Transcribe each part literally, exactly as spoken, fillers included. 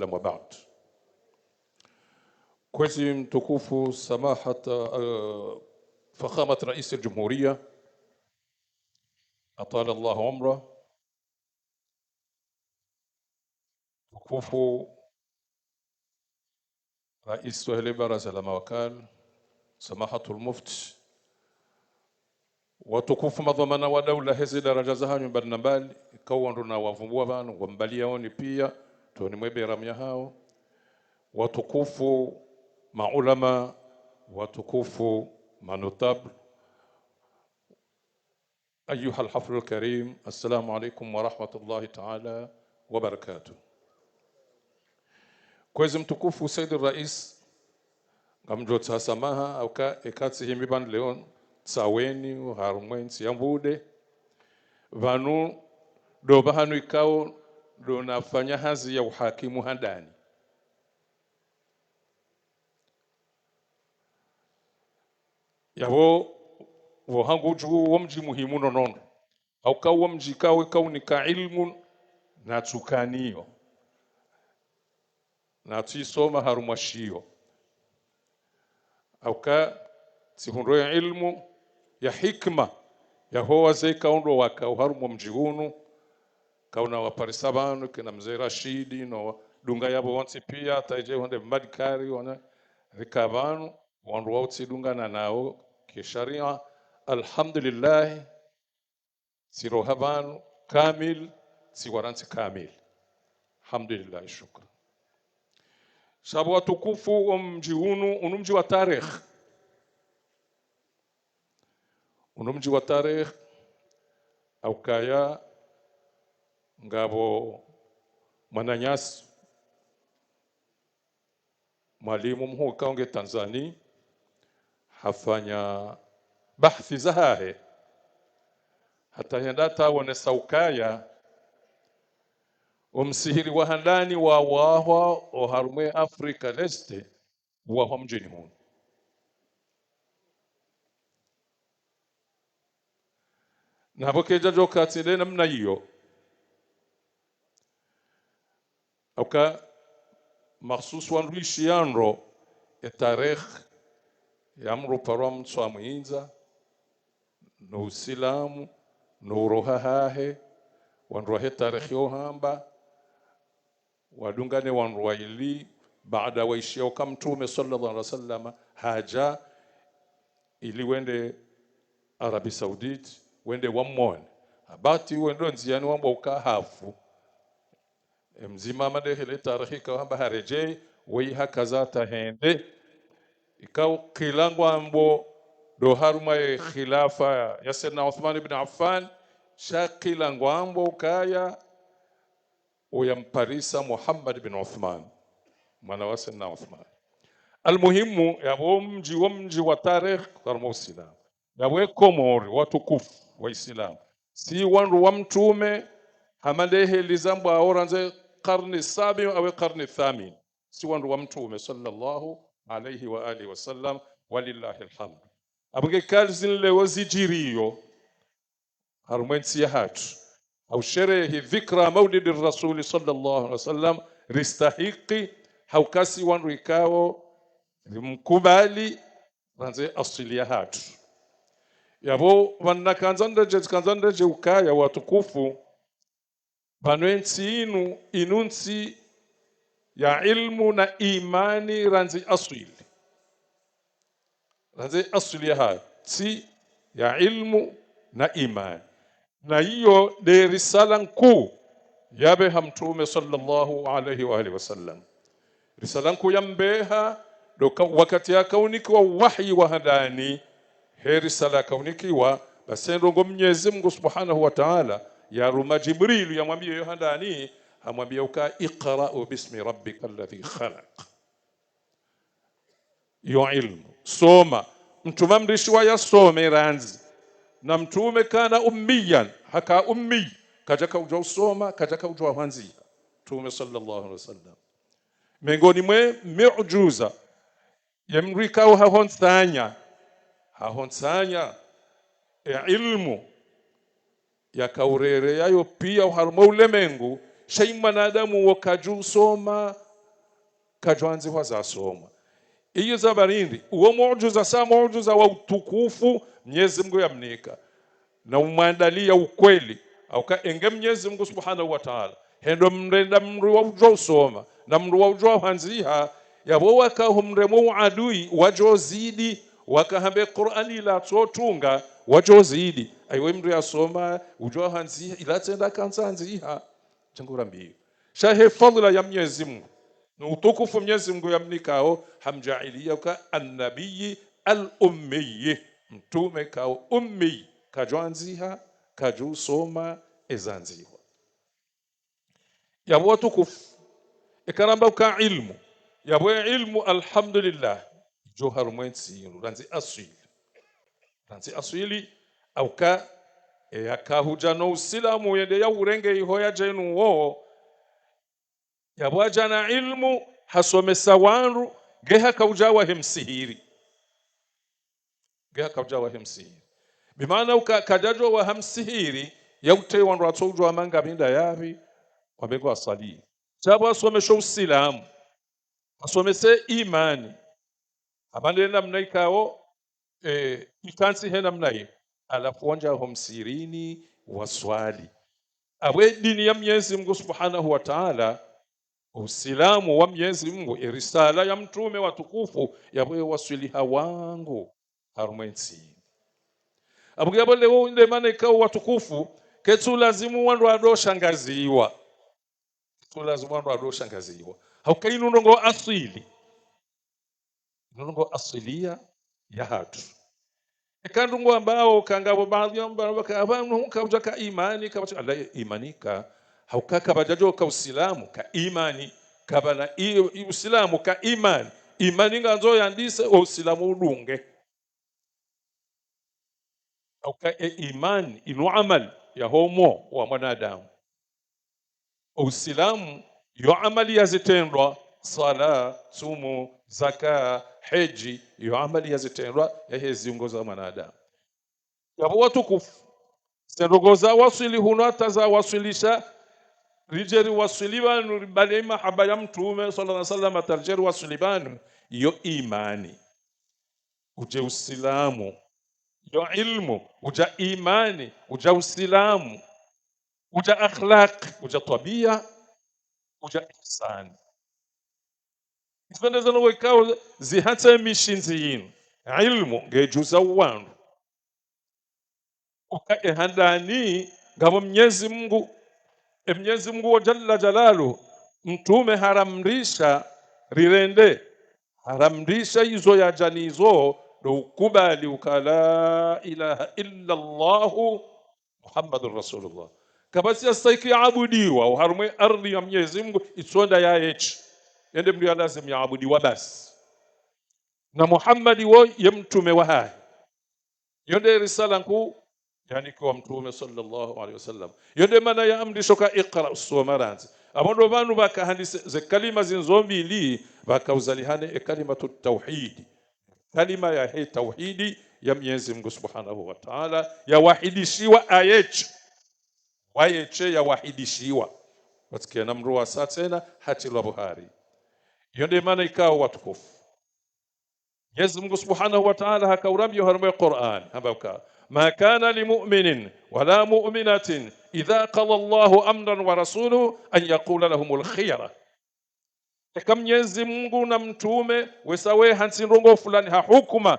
وبعد. Kwezi mtukufu samahat, eh, fakhamat rais al-jumhuriya, atwala Allahu umra, mtukufu rais wahe le baraza la mawakala, samahatul mufti, watukufu madhwamana wa daula heze daraja zahanyu mbali na mbali, ikao ndo na wavumbua pvanu, wambaliyaoni pia, toni mwe beramu yahao, watukufu maulama, watukufu manotables, أيها الحفل الكريم، السلام عليكم ورحمة الله تعالى وبركاته. Kwezi mtukufu Said Rais, ngamdjotsaha samaha, hauka eka tsihimi pvanu leo, tsaweni, harumwa entsi ya mbude. Pvanu, ndo pvahanu ikao, ndo nafanya hazi ya uhakimu handani. Yapvo, pvo hangu dju wo mdji muhimu nono. Hauka wo mdji ikao ikao unika ilmu natsukaniyo. Natsisoma harumwa shiyo. Hauka tsihundro ya ilmu ya hikima yaho wazee ikao ndo wakao harumwa mdji unu. Ikao nawaparisa pvanu, kina mze Rashidi, no dunga yapvo wontsi pia, hata idje honde madikari, wana rika pvanu, wandru wao tsidungana nao kisharia. Alhamdulillah, tsiroha pvanu kamil, tsiwarantsi kamil. Alhamdulillah, shukran. Sha pvo watukufu, wo mdji unu, unu mdji wa tarehi. Unu mdji wa tarehi, haukaya ngapvo mwananyasi, mwalimu mhuu ikao nge Tanzania, hafanya bahthi zahahe, hata henda hata wonesa ukaya, o msihiri wa handani wa wahwa oharumwa Afrika Leste, wahwa mdjini hunu. Na pvo kedja djoka tsi nde namna iyo. Hauka makhsus wandru ishiyandro e tarehi ya mdru paro mtswa mwindza, no usilamu, no uroha hahe, wandru wahe tarehi yo hamba, wadungane wandru waili, baada waishiya uka Mtrume swallallahu alaihi wasallam hadja ili wende Arabie Saoudite, wende wamwone. Habati wendo ndziani wambwa uka hafu. E mdzima hama ndehe le tarehi ikao hamba haredjei, weyi hakaza hata hende. Ikao kila ngwambo ndo harumwa ye khilafa ya Sayyidina Uthman ibn Affan, sha kila ngwambo ukaya uya mparisa Muhammad bin Uthman, mwana wa Sayyidina Uthman. Almuhimu, yapvo mdji wo mdji wa tarehi harumwa usilamu. Yapvo e Komori, watukufu wa isilamu, si wandru wa Mtrume, hama ndehe lizambwa orandze karni sabi au karni thamin. Si wandru wa Mtrume swallallahu alaihi wa alihi wasallam, walillahi alhamdu. Apvo nge kali zinu leo zidjiriyo harumwa entsi yahatru, hau sherehi dhikra maulidi rasuli swallallahu alaihi wasallam, ristahiki, hauka si wandru ikao rimkubali, randze aswili yahatru. Yapvo pvanu nakandza ndedje, tsikandza ndedje ukaya watukufu, pvanu entsi inu, inu ntsi ya ilmu na imani randzi aswili. Randze aswili yahayo, ntsi ya ilmu na imani. Na iyo nde risala nkuu yapveha Mtrume swallallahu alaihi wa alihi wasallam. Risala nkuu yambeha, ndo ka-, wakati yakaunikiwa wahyi wa handani, he risala yakaunikiwa, basi ndrongo Mnyezi Mungu Subhanahu wa Ta'ala yaruma Jibrilu yamwambiye yo handani, hamwambiya uka, اقرأ باسم ربك الذي خلق. Yo ilmu. Soma. Mtrume amrishiwa yasome randzi. Na Mtrume كان أميا, haka ummi. Kadjaka udjuwa usoma, kadjaka udjuwa hwandziha. Mtrume swallallahu alaihi wasallam. Mengoni mwe miujuza ye mdru ikao hahontsanya, hahontsanya e ilmu yakaurere yayo pia oharumwa ulemengu, sha ye mwanadamu wo kadjusoma, kadjwandzihwa zasomwa. Iyo za barindi, uwo muujuza sa muujuza wa utukufu Mnyezi Mungu yamnika. Na umwandalia ukweli, hauka enge Mnyezi Mungu Subhanahu wa Ta'ala hendo mrenda mndru wa udjuwa usoma, na mndru wa udjuwa uhandziha, yapvo waka humremwa uadui, wadjo zidi, waka hambe Qur'ani ila tsotunga, wadjo zidi. Aiwe mndru yasoma, udjuwa uhandziha, ila tsenda kantsandziha. Tsangu rambiyo. Sha he fadhila ya Mnyezi Mungu, no utukufu Mnyezi Mungu yamnikao, hamdjaaliya uka an-nabiyyi al-ummiyyi. Mtrume kao ummi, kadjwandziha, kadjusoma, ezandzihwa. Yapvo watukufu, eka ramba uka ilmu, yapvo ilmu, alhamdulillah, idjo harumwa entsi yinu, randzi aswili. Randzi aswili, hauka, e, yaka hudja no usilamu yende ya urenge iho yadja inu wo, yapvo hadja na ilmu, hasomesa wandru, nge haka udja wahe msihiri. Nge haka udja wahe msihiri. Bimaana uka, kadjadjo waha msihiri, ya utre wandru watso udjuwa manga minda yapvi, wambe ngwaswali. Sha pvo hasomesa usilamu, hasomesa imani. Hamba nde namna ikao, e, ikantsi he namna iyo. Halafu wandja ho msihirini waswali. Apvo e dini ya Mnyezi Mungu Subhanahu wa Ta'ala, usilamu wa Mnyezi Mungu, e risala ya mtrume watukufu, yapvo ewaswili ha wangu harumwa entsi. Apvo yapvo leo nde mana ikao watukufu, ketsu lazimu wandru wadjo shangaziwa. Ketsu lazimu wandru wadjo shangaziwa. Hauka inu ndrongoo aswili. Ndrongoo aswiliya yahatru. Eka ndrongoo ambao kangapvo baadhi yamba waka apvanu kaudja ka imani, kapvatsi ala imani ka. Hauka kapvadjadjo ka usilamu ka imani. Kapvana i, i usilamu ka imani. Imani ngandzo yandise o usilamu udunge. Hauka e imani, inu amali ya ho moyo wa mwanadamu. Usilamu, yo amali ya zitrendwa, swala, tsumu, zaka, hedji, yo amali ya zitrendwa, ya he ziungo za mwanadamu. Yapvo watukufu, ze ndrongoo zawaswili hunu hata zawaswilisha, ridje riwaswili pvanu, ribale mahaba ya mtrume, swallallahu alaihi wasallam, hata ridje riwaswili pvanu, yo imani. Udje usilamu. Yo ilmu, udja imani, udja usilamu, udja akhlaq, udja twabiya, udja ihsani. Izo nde zinu wekao zihatse mishindzi yinu. Ilmu ngedjuza wandru uka e handani ngapvo Mnyezi Mungu. E Mnyezi Mungu wo Jalla Jalalu, mtrume haramrisha rirende. Haramrisha izo yadja nizo, ndo ukubali uka la ilaha illa Allahu Muhammadur Rasulullah. Kapvatsi yastahiki yaabudiwa oharumwa e ardhwi ya Mnyezi Mungu, itsonda ya yetsi. Yende mndru ya lazimu yaabudiwa basi. Na Muhammadi wo ye mtrume wahahe. Yo nde risala nkuu yanikiwa mtrume swallallahu alaihi wasallam. Yo nde mana yaamrisho ka iqra, usoma randzi. Apvo ndo pvanu pvaka handise ze kalima zindzo mbili, pvaka uzalihane e kalimatu tawhidi. Kalima ya he tawhidi ya Mnyezi Mungu Subhanahu wa Ta'ala, ya wahidishiwa ayetsi. Wayetsi ya wahidishiwa. Watsikiana mndru wasa tsena hatrilwa buhari. Yo nde mana ikao watukufu. Mnyezi Mungu Subhanahu wa Ta'ala haka urambiya harumwa e Qur'an, hamba uka, ما كان لمؤمن ولا مؤمنة إذا قضى الله أمرا ورسوله أن يكون لهم الخيرة. Eka Mnyezi Mungu na mtrume wesa wehantsi ndrongoo fulani ha hukuma,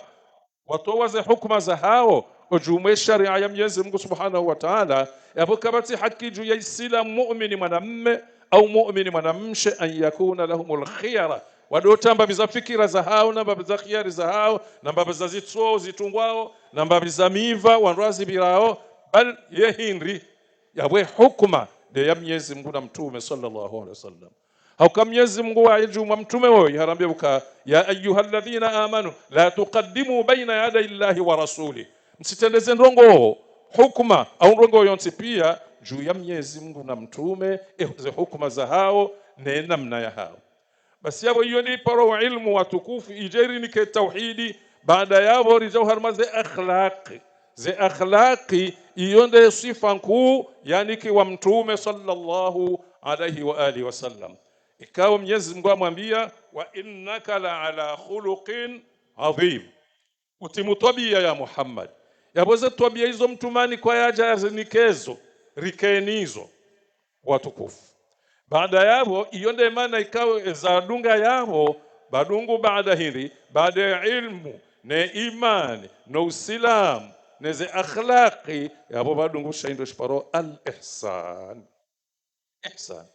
watowa ze hukuma zahao, odjumwa e sharia ya Mnyezi Mungu Subhanahu wa Ta'ala, yapvo kapvatsi haki dju ya isilamu muumini mwanamme au muumini mwanamshe, أن يكون لهم الخيرة. Wadjo tamba mbapvi za fikira zahao, na mbapvi za khiyari zahao, na mbapvi za zitso zitungwao, na mbapvi za miva wandru wazipvirao, bal ye hindri, yapvo e hukuma nde ya Mnyezi Mungu na mtrume swallallahu alaihi wasallam. Hauka Mnyezi Mungu wayedjumwa mtrume woyi, harambiya uka, يا أيها الذين آمنوا لا تقدموا بين يدي الله ورسوله. Msitrendeze ndrongoo, hukuma, au ndrongoo yontsi pia, dju ya Mnyezi Mungu na mtrume, e, ze hukuma zahao, ne namna yahao. Basi yapvo iyo ni paro wa ilmu watukufu, idje rinike tawhidi, baada yapvo ridja oharumwa ze akhlaqi. Ze akhlaqi, iyo nde swifa nkuu yanikiwa mtrume swallallahu alaihi wa alihi wasallam. Ikao Mnyezi Mngu amwambia, "Wa innaka la ala khuluqin adhim." Utimu twabiya ya Muhammad. Yapvo ze twabiya izo mtrumani kwa yadja yazinikezo, rikenizo. Watukufu. Baada yapvo, iyo nde mana ikao eza dunga yapvo, badungu baada hindri, baada ya ilmu, ne imani, no usilamu, ne ze akhlaqi, yapvo badungu sha hindru shiparo al-ihsan. Ihsan.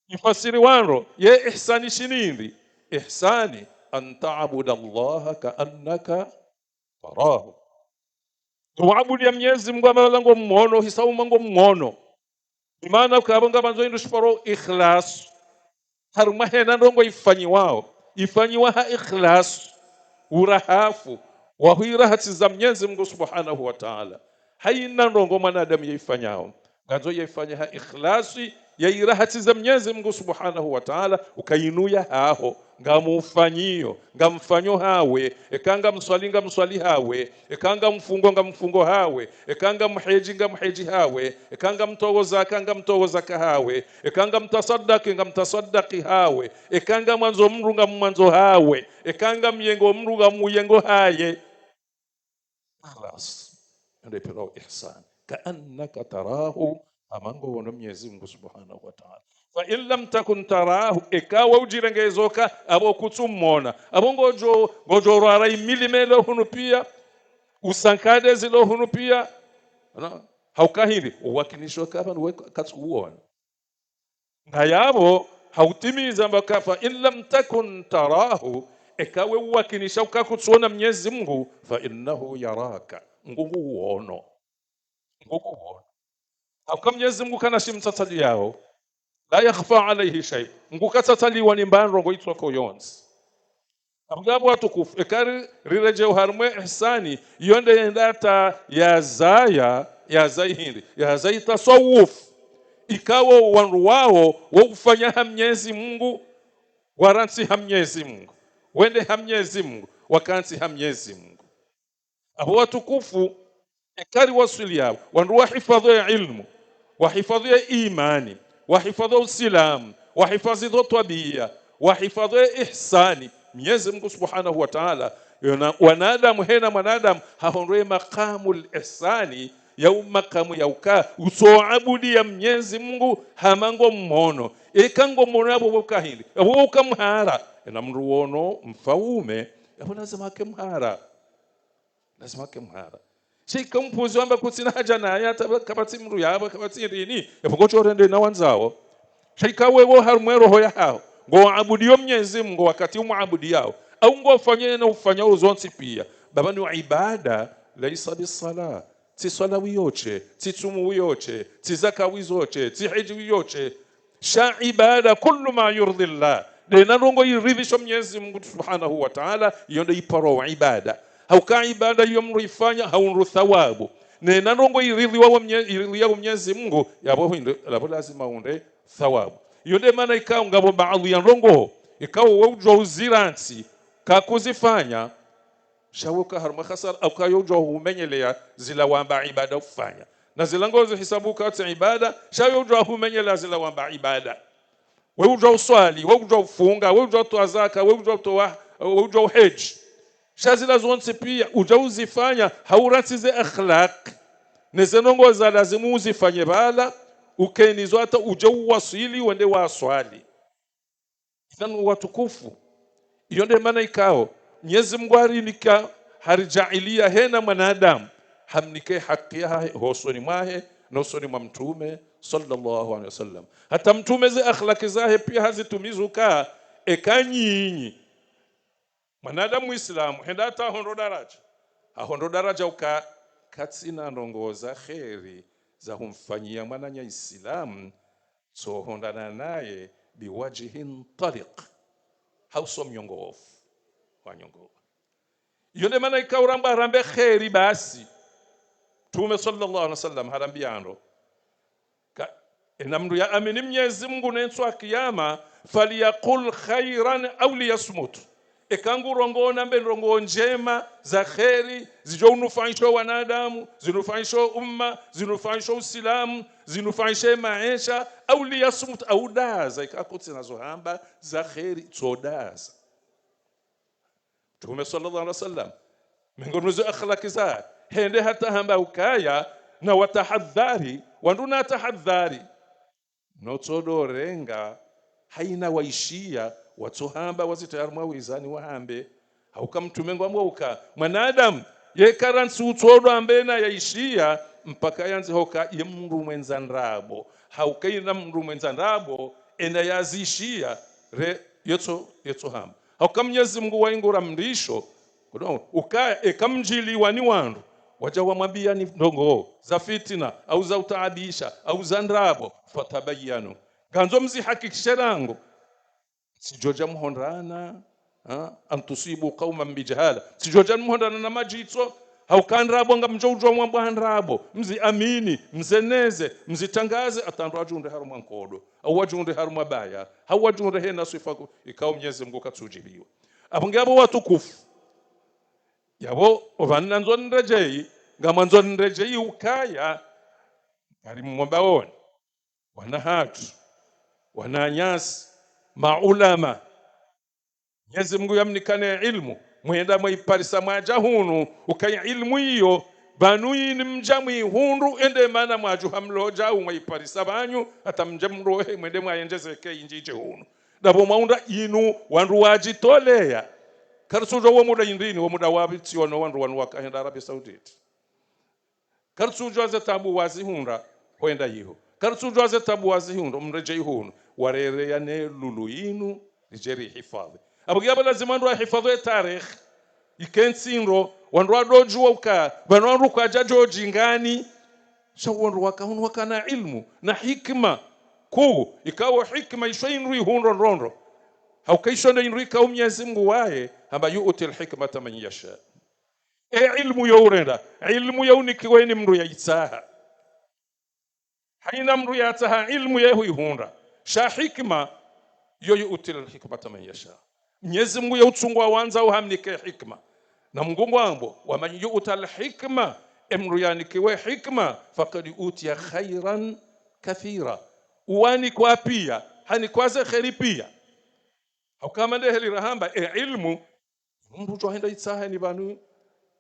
Ifasiri wandro, ye ihsani shini hindri? Ihsani, an ta'buda Allaha ka'annaka tarahu. Uabudia Mnyezi Mngu hama pvala ngo mwono, hisa uma ngo mwono. Imana ukaya pvo ngapvandzo hindru shiparo ikhlas. Harumwa hena ndrongo ifanyiwao, ifanyiwa ha ikhlas, urahafu, wa huirahatiza Mnyezi Mngu Subhanahu wa Ta'ala. Haina ndrongo mwanadamu yaifanyao, ngandzo yaifanye ha ikhlasi, yairahatiza Mnyezi Mngu Subhanahu wa Ta'ala, uka inu ya haho, ngamufanyio, ngamfanyo hawe, eka ngamswali ngamswali hawe, eka ngamfungo ngamfungo hawe, eka ngamheji ngamheji hawe, eka ngamtowo zaka ngamtowo zaka hawe, eka ngamtasadaki ngamtasadaki hawe, eka ngamwandzo mndru ngamwandzo hawe, eka ngamyengo mndru ngamyengo haye. Khalas. Nde pvanu ihsan. Ka'annaka tarahu, hama ngo uono Mnyezi Mngu Subhanahu wa Ta'ala. Fa in lam takun tarahu, eka we udjirengezo ka, apvo kutsu mwona. Apvo ngodjo, ngodjo rwara imilima ilo hunu pia, usankade zilo hunu pia. Na, hauka hindri, uwakinisho ka pvanu we katsu uona. Na yapvo, hautimiza amba ka fa in lam takun tarahu, eka we uwakinisha uka kutsuona Mnyezi Mngu, fa innahu yaraka. Ngu ngu uono. Ngu ngu uono. Hauka Mnyezi Mngu kana shimtsatsaliyao. La yakhfa alayhi shay. Ngu katsatsaliwa ni mba ndrongo itsoko yontsi. Apvo ngapvo watukufu, eka ri, riredjeo harumwa ihsani, iyo nde yenda hata yazaya, yazai hindri, yazai tasawuf. Ikao wandru wao, wo ufanya ha Mnyezi Mngu, warantsi ha Mnyezi Mngu, wende ha Mnyezi Mngu, wakantsi ha Mnyezi Mngu. Apvo watukufu, eka riwaswili yapvo, wandru wahifadhwi ye ilmu, wahifadhwi ye imani, wahifadhwi usilamu, wahifadhwi zo twabiya, wahifadhwi ye ihsani, Mnyezi Mngu Subhanahu wa Ta'ala, yona wanadamu hena mwanadamu, hahondro ye maqamul ihsani, yau maqamu yauka, utsoabudia Mnyezi Mngu, hama ngo mwono. Eka ngo mwono yapvo uka hindri, yapvo uka mhara. Ena mndru uono mfaume, yapvo lazima ake mhara. Lazima ke mhara. Sha ika mpuzi wamba kutsina haja naye, hata kapvatsi mndru yapvo, kapvatsi ndrini, yapvo ngodjo rende na wandzao. Sha ika wewe harumwa roho ya haho, ngo abudio Mnyezi Mngu wakati umwabudiao, au ngo ufanye na ufanyao zontsi pia. Baba ni ibada, laysa bisala. Tsi swala wiyotshe, tsi tsumu wiyotshe, tsi zaka wizotshe, tsi heji wiyotshe. Sha ibada, kullu ma yurdhi Allah. Nde na ndrongo iridhisho Mnyezi Mngu Subhanahu wa Ta'ala, iyo nde iparo wa ibada. Hauka ibada iyo mndru ifanya, haundru thawabu. Ne na ndrongo iridhiwa wa Mnye-, iridhiya wa Mnyezi Mngu, yapvo hindri, lapvo lazima undre thawabu. Iyo nde mana ikao ngapvo baadhwi ya ndrongo, ikao we udjua uzirantsi, kakuzifanya, sha we uka harumwa khasara, hauka yo udjua humenyelea zila wamba ibada ufanya. Na zila ngozo hisabu katsi ibada, sha yo udjua humenyelea zila wamba ibada. We udjua uswali, we udjua ufunga, we udjua utoa zaka, we udjua utoa, we udjua uheji. Sha zila zontsi pia, udja uzifanya, haurantsi ze akhlaq. Ne ze ndrongo za lazimu uzifanye pvala, ukenizo hata udje uwaswili, wende waswali. Idhan watukufu, iyo nde mana ikao, Mnyezi Mngu harinika, haridjaaliya hena mwanadamu, hamnike haki yahahe hosoni mwahe, no hosoni mwa Mtrume, sallallahu alaihi wasallam. Hata Mtrume ze akhlaki zahe pia hazitumiza uka, eka nyinyi. Mwanadamu Muislamu, henda hata hahondro daraja. Hahondro daraja uka, katsina ndrongo za kheri, za humfanyia mwananya Islamu, tso hondana naye biwajhin taliq. Hauso mnyongoofu. Wanyongowa. Iyo nde mana ikao uramba harambe kheri basi. Mtrume sallallahu alaihi wasallam harambia ndro. Ka, ena mndru ya amini Mnyezi Mngu ne ntsihu ya kiyama, falyaqul khairan au liyasmut. Eka ngurongowo nambe ndrongoo ndjema za kheri, zidjo unufaisha wanadamu, zinufaisha umma, zinufaisha usilamu, zinufaisha maesha, au liyasmut, au daza, eka kutsina zo hamba za kheri, tso daza. Mtrume swallallahu alaihi wasallam, miongoni mwa ze akhlaki zahe, hende hata hamba ukaya, na watahadhari, wandru na tahadhari. Notsodo renga, haina waishiya, watsohamba wazitaya harumwa wizani wahambe. Hauka mtrume ngwambo uka, mwanadamu, yeka rantsi utsodo ambe na yaishiya, mpaka yandze hoka ye mndru mwendza ndrabo. Hauka yina mndru mwendza ndrabo, ena yazishiya, re, yetso, yetso hamba. Hauka Mnyezi Mngu waingura mrisho, kudo, ukaya, eka mdjiliwa ni wandru, wadja wamwambiya ni ndrongoo, za fitina, au za utaabisha, au za ndrabo, fatabayanu. Ngandzo mzihakikishe rangu. Tsidjodja mhondrana, ha? An tusibu qauman bijahala. Tsidjodja mhondrana na madjitso, hauka ndrabo ngamdjo udjuwa mwambwa ndrabo. Mziamini, mzeneze, mzitangaze, hata ndro adjunde harumwa nkodo. Au adjunde harumwa baya. Au adjunde hena swifa ku, ikao Mnyezi Mngu katsudjiliwa. Apvo nge apvo watukufu. Yapvo, opvanu nandzo niredjeyi, ngamwandzo niredjeyi ukaya, ngari mwombaoni, wana hatru, wananyasi, maulama. Mnyezi Mngu yamnikane ilmu, mwenda mwaiparisa mwadja hunu, ukaya ilmu iyo, pvanu yini mdja mwihundru, ende mana mwadjuha mlodja, umwaiparisa pvanyu, hata mdje mrohe, mwende mwayendjeze ke indji idje hunu. Ndapvo mwaundra inu, wandru wadjitoleya. Karitsudjuwa wo muda hindrini, wo muda wapvitsiwa no wandru wanu wakahenda Arabie Saoudite. Karitsudjuwa ze tabu wazihundra, hwenda yiho. Karitsudjuwa ze tabu wazihundra, mredjeyi hunu. Warereya ne lulu yinu, ridje rihifadhwi. Apvo nge apvo lazima wandru wahifadhwi ye tarehi. Ike ntsindo, wandru wadodjuwa uka, pvanu wandru kwadjadjo djingani. Sha wandru waka hunu wakana ilmu, na hikima. Kuu, ikao hikima isho indru ihundro ndrondro. Hauka isho ndo indru ikao Mnyezi Mngu waye, hamba yu'til hikmata man yasha. E ilmu yo urenda, ilmu yo unikiwa ni mndru yaitsaha. Haina mndru yatsaha ilmu ye huihundra. Sha hikima, yo yu'til hikmata man yasha. Mnyezi Mngu ye utsungwa wandza uhamnike hikima. Na Mngu ngwambo, wa man yu'tal hikma, e mndru yanikiwe hikima, faqad utiya khairan kathira. Uwanikwa piya, hanikwa ze kheri piya. Hauka hama nde heli rahamba, e ilmu, mndru djo henda itsahe ni pvanu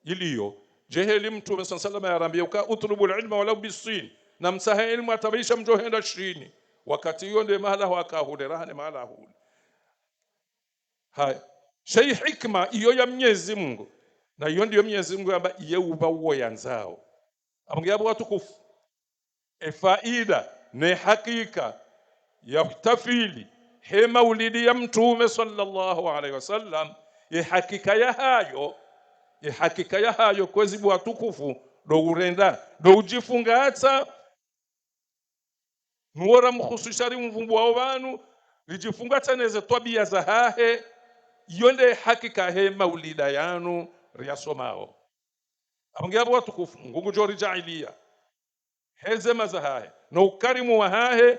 iliyo. Dje heli Mtrume swallallahu alaihi wasallam yarambiya uka, "Utlubul ilma walau bissin." Na mtsahe ilmu hata pvwa isha mdjo henda Shini. Wakati iyo nde mahala hwaka hule, raha ne mahala hule. Haya. Sha yi hikima iyo ya Mnyezi Mngu. Na iyo ndiyo Mnyezi Mngu yamba iye upva uwo yandzao. Apvo nge apvo watukufu. E faida, ne hakika, ya hutafili, he maulidi ya Mtrume swallallahu alaihi wasallam, ye hakika yahayo, ye hakika yahayo kwezi bo watukufu, ndo urenda, ndo udjifungatsa, nuwo ramhususha rimvumbuwao pvanu, ridjifungatsa neze twabiya zahahe, iyo nde hakika he maulida yanu riyasomao. Apvo nge apvo watukufu, Mngu ngudjo ridjaaliya. He zema zahahe, no ukarimu wahahe,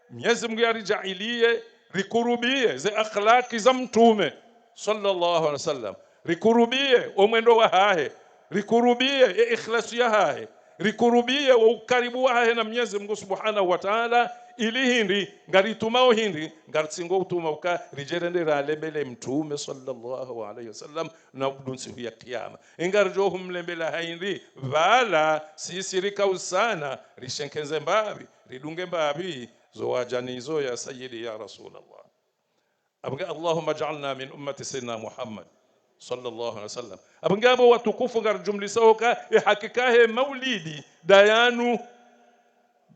Mnyezi Mngu yaridjaaliye, rikurubiye ze akhlaki za Mtrume, swallallahu alaihi wasallam. Rikurubiye o mwendo wahahe, rikurubiye e ikhlasi yahahe, rikurubiye o ukaribu wahahe na Mnyezi Mngu subhanahu wa taala, ili hindri, ngaritumao hindri, ngaritsingo utuma uka, ridje rende ralembele Mtrume, swallallahu alaihi wasallam, na ubudu ntsihu ya kiyama. Inga ridjo humlembela hindri, pvala sisi rika usana, rishenkeze mbapvi, ridunge mbapvi, zo wadja nizo ya Sayyidi ya Rasulallah. Apvo nge Allahumma ij'alna min ummati Sayyidina Muhammad, swallallahu alaihi wasallam. Apvo nge apvo watukufu ngaridjumlisa uka, e hakika he maulidi, dayanu,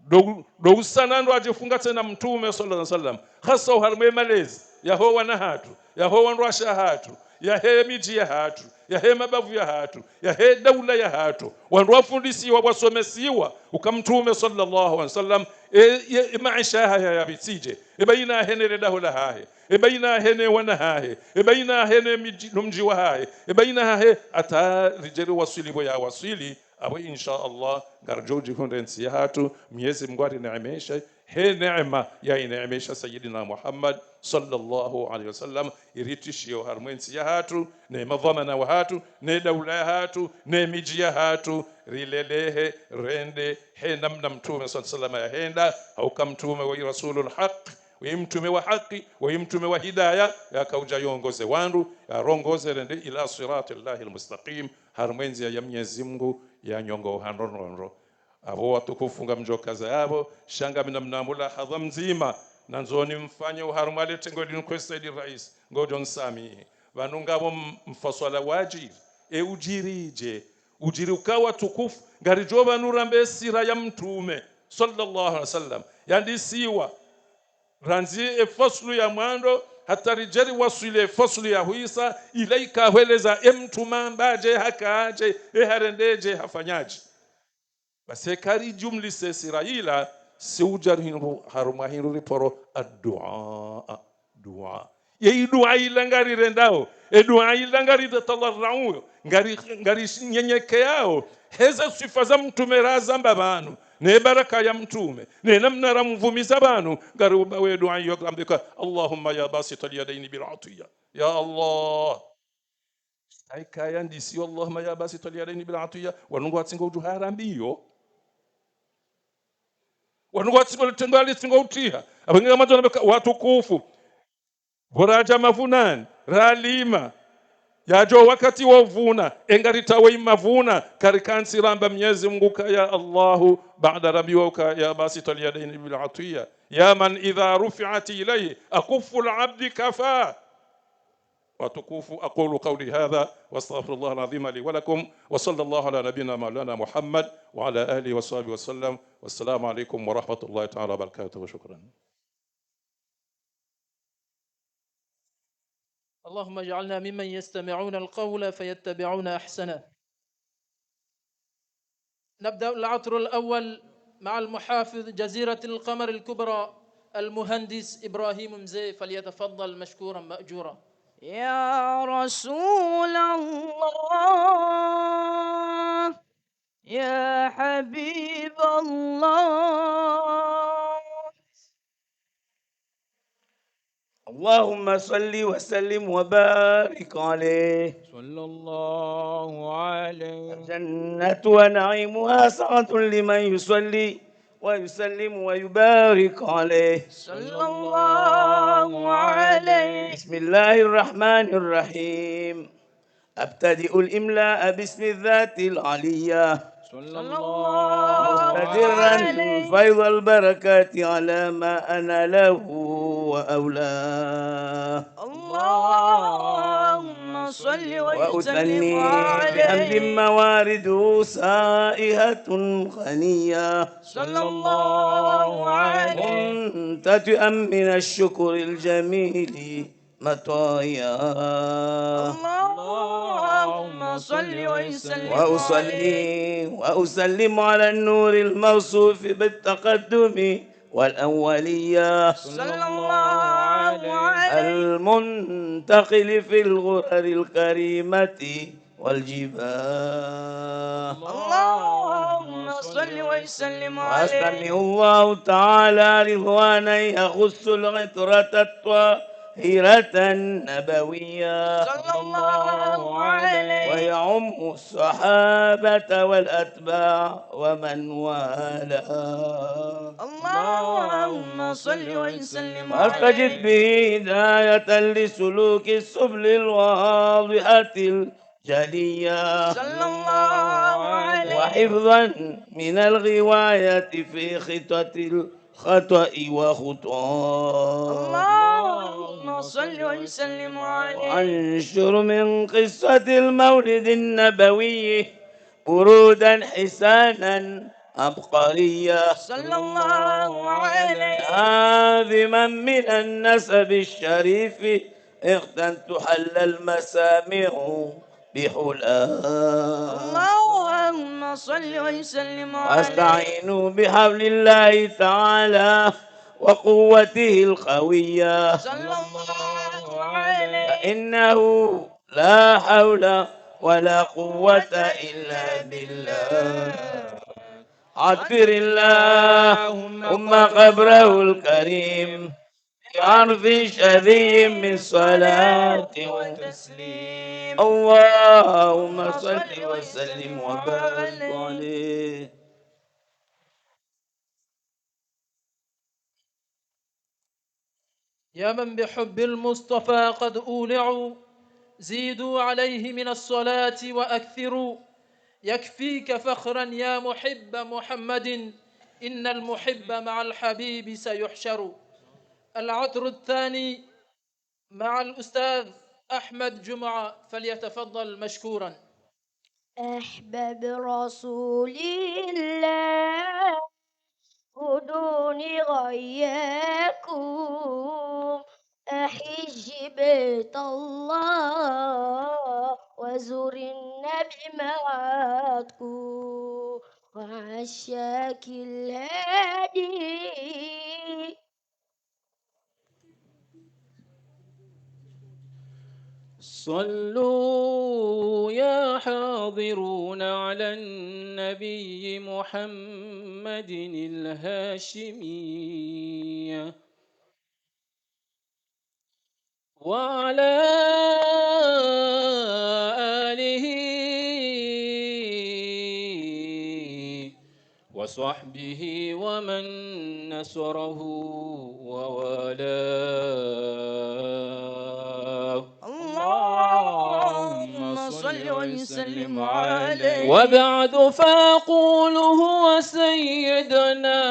ndo, ndo usana ndo adjifungatse na Mtrume, swallallahu alaihi wasallam. Hasa oharumwa e malezi, yaho wana hatru, yaho wandruwashe hatru, yahe midji yahatru, yahe mabavu yahatru, yahe daula yahatru. Wandru wafundisiwa, wasomesiwa, uka Mtrume, swallallahu alaihi wasallam, e, e, e maesha yahahe yapvitsidje, e baina yahe ne le daho lahahe, e baina yahe ne wana hahe, e baina yahe ne midji, no mdji wahahe, e baina yahe, hata ridje riwaswili pvo yawaswili, apvo, insha Allah, ngaridjo udjihundre ntsi yahatru, Mnyezi Mngu arineemeshe, he neema yayineemesha Sayyidina Muhammad, sallallahu alayhi wasallam, iritishio harumwa entsi yahatru, ne madhwamana wahatru, ne daula yahatru, ne midji yahatru, rilelehe, rende, he namna Mtrume swalla Allahu alayhi wasallam yahenda, hauka Mtrume wayi rasulul haq, wayi mtrume wa haki, wayi mtrume wa hidaya, yakaudja yongoze wandru, yarongoze rende ila sirati Llahil mustaqim, harumwa endziya ya Mnyezi Mngu ya nyongo ha ndrondrondro. Apvo watukufu ngamdjokaza yapvo, sha ngami namna mulahaza mdzima, nandzo nimfanye oharumwa le tengo linu kwe Saidi Rais, ngodjo nisamihi. Pvanu ngapvo m-, mfaswala wadjiri, e udjiri dje, udjiri uka watukufu, ngaridjo pvanu rambe sira ya Mtrume, sallallahu alayhi wasallam, yandisiwa, randzi e faslu ya mwando, hata ridje riwaswili e faslu ya hwisa, ila ikahweleza e Mtrume hamba dje, haka dje, e harende dje, hafanya dje. Basi eka ridjumlise sira ila, si udja hindru harumwa hindru riporo addu'a, du'a. Ye iddu'a ila ngarirendao, eddu'a ila ngaritadharrauo, ngari, ngarinyenyekeao, heze swifa za Mtrume razamba pvanu, ne baraka ya Mtrume, ne namna ramvumiza pvanu, ngariuba we du'a yo rambika, اللهم يا باسط اليدين بالعطية. Ya Allah, ayika yandisiwa اللهم يا باسط اليدين بالعطية, wanu ngwatsingo udjuha rambiyo. Wanu ngwatsingo le tengo ali tsingo utiha. Apvo nge ngamwandzo nambe ka watukufu, pvo radja mavunani, ralima, yadjo wakati wa uvuna, e ngaritawo i mavuna, karikantsi ramba Mnyezi Mngu ka ya Allahu, baada rambiwa ka يا باسط اليدين بالعطية، يا من إذا رفعت إليه أكف العبد كفاه. Watukufu, أقول قولي هذا وأستغفر الله العظيم لي ولكم، وصلى الله على نبينا مولانا محمد وعلى آله وصحبه وسلم. والسلام عليكم ورحمة الله تعالى وبركاته. شكرا. اللهم اجعلنا ممن يستمعون القول فيتبعون أحسنه. نبدأ العطر الأول مع المحافظ جزيرة القمر الكبرى المهندس إبراهيم مزي، فليتفضل مشكورا مأجورا. يا رسول الله، يا حبيب الله. اللهم صل وسلم وبارك عليه. صلى الله عليه. الجنة ونعيمها سعة لمن يصلي ويسلم ويبارك عليه. صلى الله عليه. بسم الله الرحمن الرحيم. أبتدئ الإملاء باسم الذات العلية. صلى الله مستدرا عليه. فيض البركات على ما أنا له وأولاه. اللهم صل وسلم وأثني عليه. بحمد موارده سائحة غنية. صلى الله عليه. ممتلئا من الشكر الجميل مطايا. اللهم صل وسلم وأصلي عليه. وأسلم على النور الموصوف بالتقدم والأولية. صلى الله عليه. المنتقل في الغرر الكريمة والجباه. اللهم صل وسلم عليه. وسمع الله تعالى رضوانا يخص العطرة الطاهرة النبوية. صلى الله عليه. ويعم الصحابة والأتباع ومن والاه. اللهم صل وسلم عليه. واستجد به هداية لسلوك السبل الواضحة جليا. صلى الله عليه. وحفظا من الغواية في خطة الخطأ وخطاه. اللهم صل وسلم عليه. وأنشر من قصة المولد النبوي برودا حسانا عبقريا. صلى الله عليه. ناظما من النسب الشريف عقدا تحلى المسامع بحلاه. اللهم صل وسلم عليه. واستعين بحبل الله تعالى وقوته القوية. صلى الله عليه. فإنه لا حول ولا قوة إلا بالله. عطر اللهم قبره الكريم بحرف شذي من صلاة وتسليم. اللهم صل وسلم وبارك عليه. يا من بحب المصطفى قد أولعوا، زيدوا عليه من الصلاة وأكثروا. يكفيك فخرا يا محب محمد، إن المحب مع الحبيب سيحشر. العطر الثاني مع الأستاذ أحمد جمعة، فليتفضل مشكورا. أحباب رسول الله، خذوني غياكم، أحج بيت الله، وزر النبي معكم، وعشاك الهادي. صلوا يا حاضرون على النبي محمد الهاشمي وعلى آله وصحبه ومن نصره ووالاه. اللهم صل وسلم عليه. وبعد فأقول هو سيدنا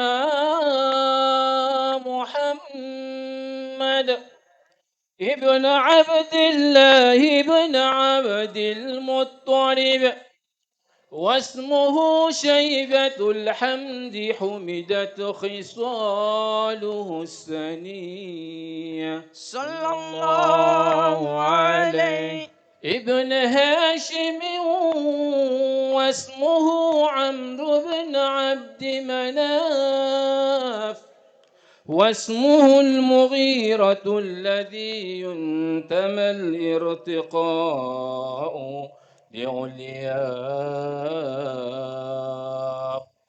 محمد ابن عبد الله بن عبد المطلب، واسمه شيبة الحمد حمدت خصاله السنية. صلى الله عليه. ابن هاشم واسمه عمرو بن عبد مناف، واسمه المغيرة الذي ينتمى الارتقاء لعلياه.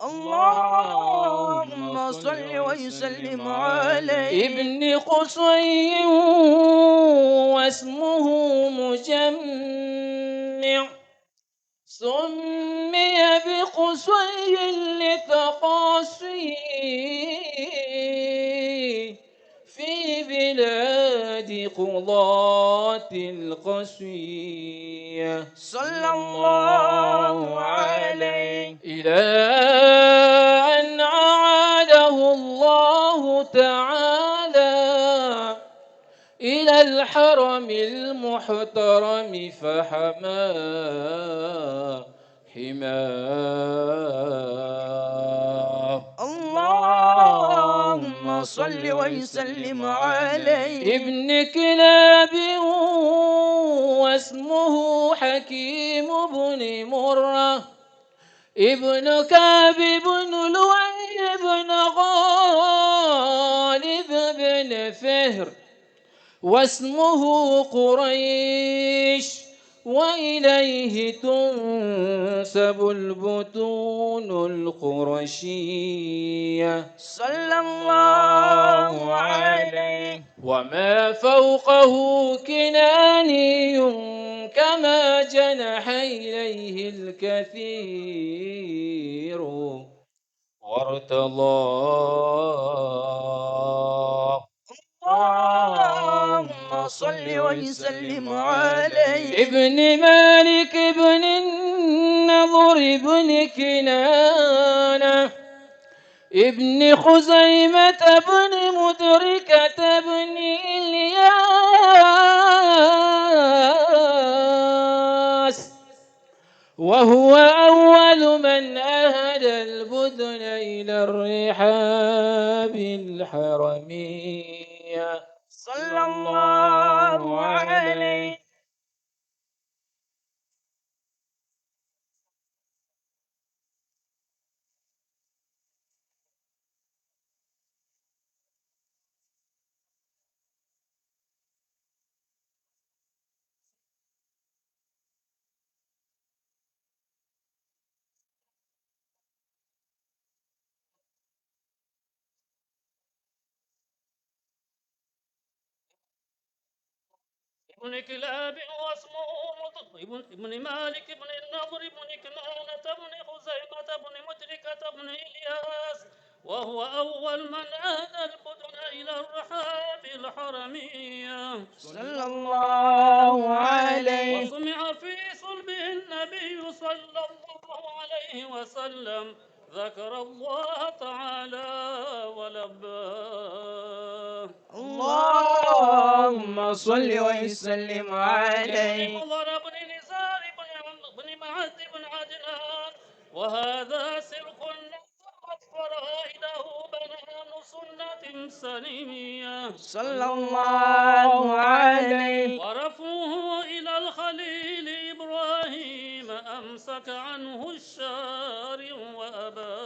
اللهم صل وسلم عليه. ابن قصي واسمه مجمع، سمي بقصي لتقاصيه في بلاد قضاة القصي. صلى الله عليه. إلى أن أعاده الله تعالى إلى الحرم المحترم فحمى حماه. اللهم صل وسلم عليه. ابن كلاب واسمه حكيم بن مرة، ابن كعب بن لؤي بن غالب بن فهر، واسمه قريش، وإليه تنسب البطون القرشية. صلى الله عليه. وما فوقه كناني كما جنح إليه الكثير وارتضى. اللهم صل وسلم عليه. ابن مالك بن النضر بن كنانة، ابن خزيمة بن مدركة بن إلياس، وهو أول من أهدى البدن إلى الرحاب الحرمية. صلى الله عليه. بن كلاب، واسمه مضر بن، بن مالك بن النضر بن كنانة بن خزيمة بن مدركة بن إلياس، وهو أول من أهدى البدن إلى الرحاب الحرمية. صلى الله عليه. وسمع في صلبه النبي صلى الله عليه وسلم، ذكر الله تعالى ولبى. اللهم صل وسلم عليه. مضر بن نزار بن عمرو بن معد بن عدنان، وهذا سلك نظمت فرائده بنان سنة سنية. صلى الله عليه. ورفعه إلى الخليل إبراهيم أمسك عنه الشارع وأبى.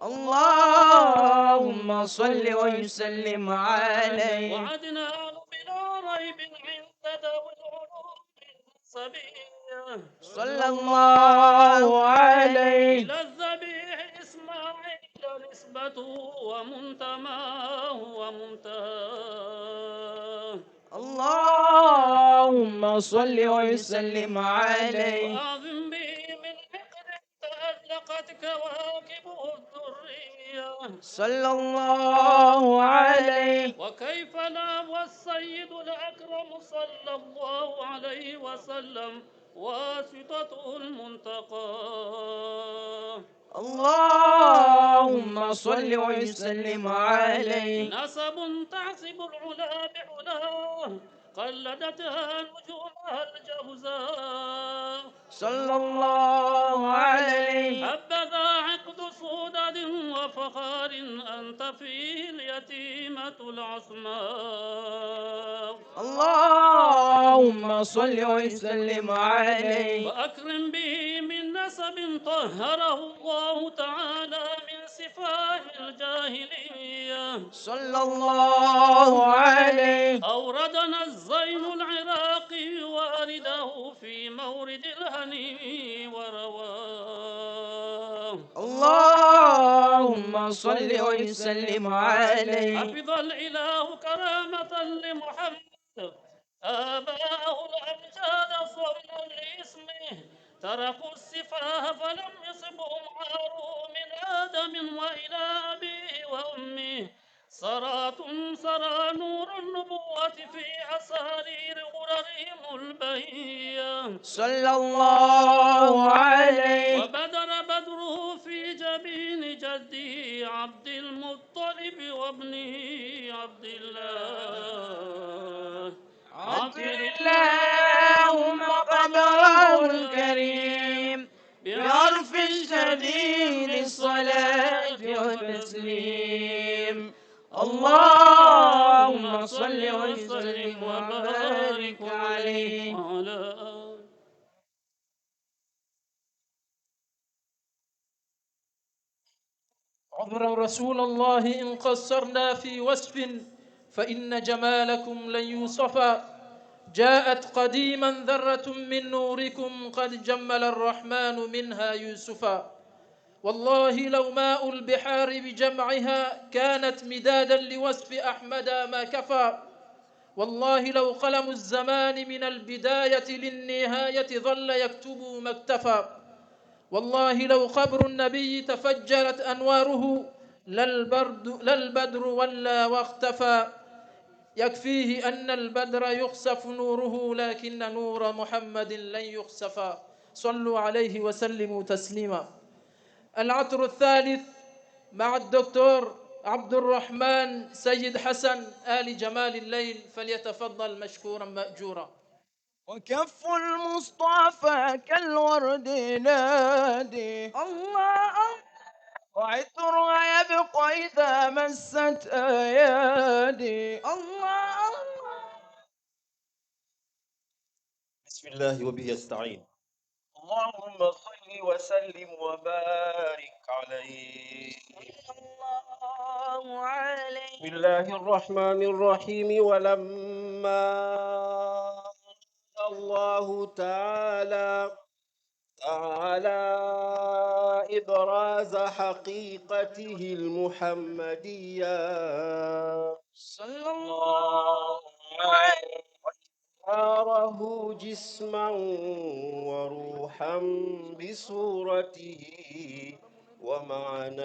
اللهم صل وسلم عليه. وعدنان بلا ريب عند ذوي العلوم النسبية. صلى الله عليه. إلى الذبيح إسماعيل نسبته ومنتماه ومنتهاه. اللهم صل وسلم عليه. وأعظم به من حقد تألقت كواكبه الدرية. صلى الله عليه. وكيف لا والسيد الأكرم صلى الله عليه وسلم واسطته المنتقى. اللهم صل وسلم عليه. نسب تحسب العلا بعلاه، قلدتها نجومها الجوزاء. صلى الله عليه. حبذا عقد سؤدد وفخار أنت فيه اليتيمة العصماء. اللهم صل وسلم عليه. وأكرم به من نسب طهره الله تعالى من سفاه الجاهلية. صلى الله عليه. أوردنا الزين العراقي وارده في مورد الهني ورواه. اللهم صل وسلم عليه. حفظ الإله كرامة لمحمد، آباءه الأمجاد صونا لاسمه، تركوا السفاه فلم يصبهم عار من آدم وإلى أبيه وأمه. سرى سرى نور النبوة في أسارير غررهم البهية. صلى الله عليه. وبدر بدره في جبين جده عبد المطلب وابنه عبد الله. عطر اللهم قبره الكريم بعرف شديد الصلاة والتسليم. اللهم صل وسلم وبارك عليه. وعلى آله. عذرا رسول الله إن قصرنا في وصف، فإن جمالكم لن يوصفا. جاءت قديما ذرة من نوركم قد جمل الرحمن منها يوسفا. والله لو ماء البحار بجمعها كانت مدادا لوصف أحمد ما كفى. والله لو قلم الزمان من البداية للنهاية ظل يكتب ما اكتفى. والله لو قبر النبي تفجرت أنواره للبرد-، للبدر ولى واختفى. يكفيه أن البدر يخسف نوره لكن نور محمد لن يخسفا. صلوا عليه وسلموا تسليما. العطر الثالث مع الدكتور عبد الرحمن سيد حسن آل جمال الليل، فليتفضل مشكورا مأجورا. وكف المصطفى كالورد ينادي. الله، الله. وعطرها يبقى إذا مست أيادي. الله، الله. بسم الله وبه أستعين. اللهم صل وسلم وبارك عليه. صلى الله عليه. بسم الله الرحمن الرحيم. ولما الله تعالى، تعالى إبراز حقيقته المحمدية. صلى الله عليه. أعاره جسما وروحا بصورته ومعناه.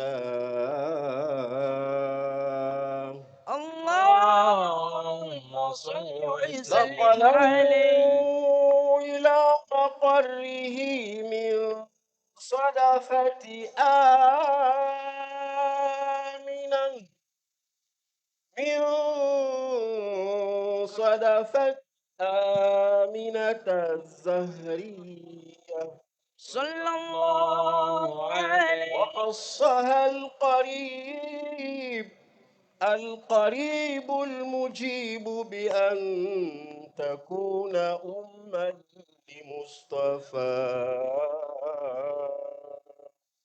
اللهم صل وسلم عليه. نقله إلى مقره من صدفة آمنة، من صدفة آمنة الزهرية. صلى الله عليه. وخصها القريب، القريب المجيب بأن تكون أما لمصطفى.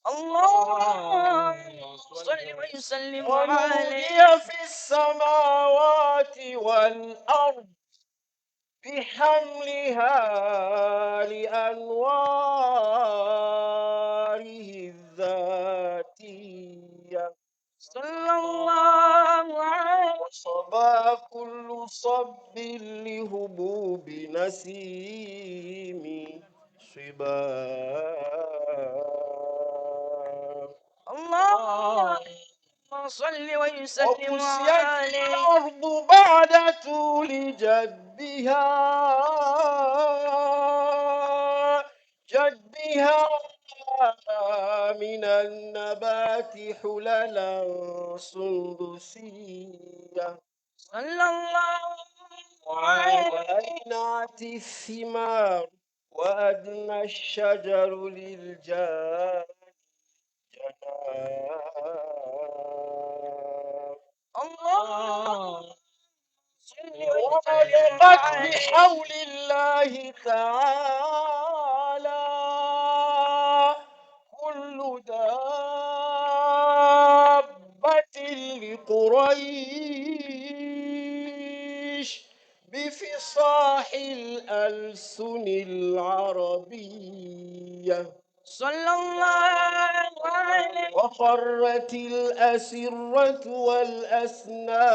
اللهم صل وسلم عليه. ونودي في السماوات والأرض بحملها لأنواره الذاتية. صلى الله عليه. وصبا كل صب لهبوب نسيم صبا. اللهم صل وسلم وكسيت عليه. الأرض بعد طول جدبها، جدبها من النبات حللا سندسية. صلى الله عليه. وأنعت الثمار وأدنى الشجر للجان جناح. اللهم صل وسلم عليه. ورزقت بحول الله تعالى كل دابة لقريش بفصاح الألسن العربية. صلى الله عليه. وخرت الأسرة والأسنام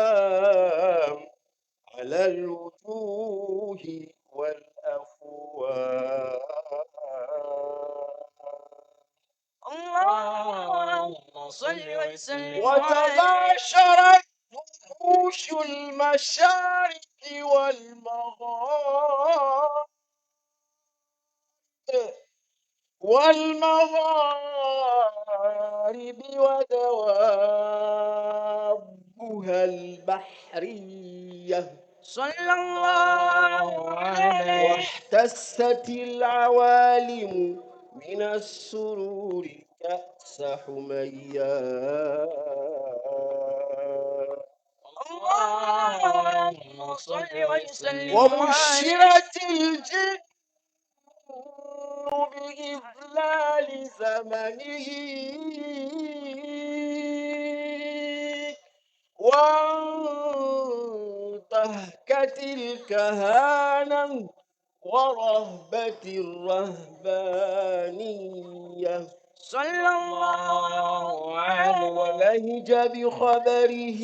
على الوجوه والأفواه. اللهم صل وسلم عليه. وتباشرت وحوش المشارق والمغارب، والمغارب ودوابها البحرية. صلى الله عليه. واحتست العوالم من السرور كأس حمية. اللهم صل وسلم عليه. وبشرت الجن بإذلال زمنه، وانتهكت الكهانة ورهبت الرهبانية. صلى الله عليه. ولهج بخبره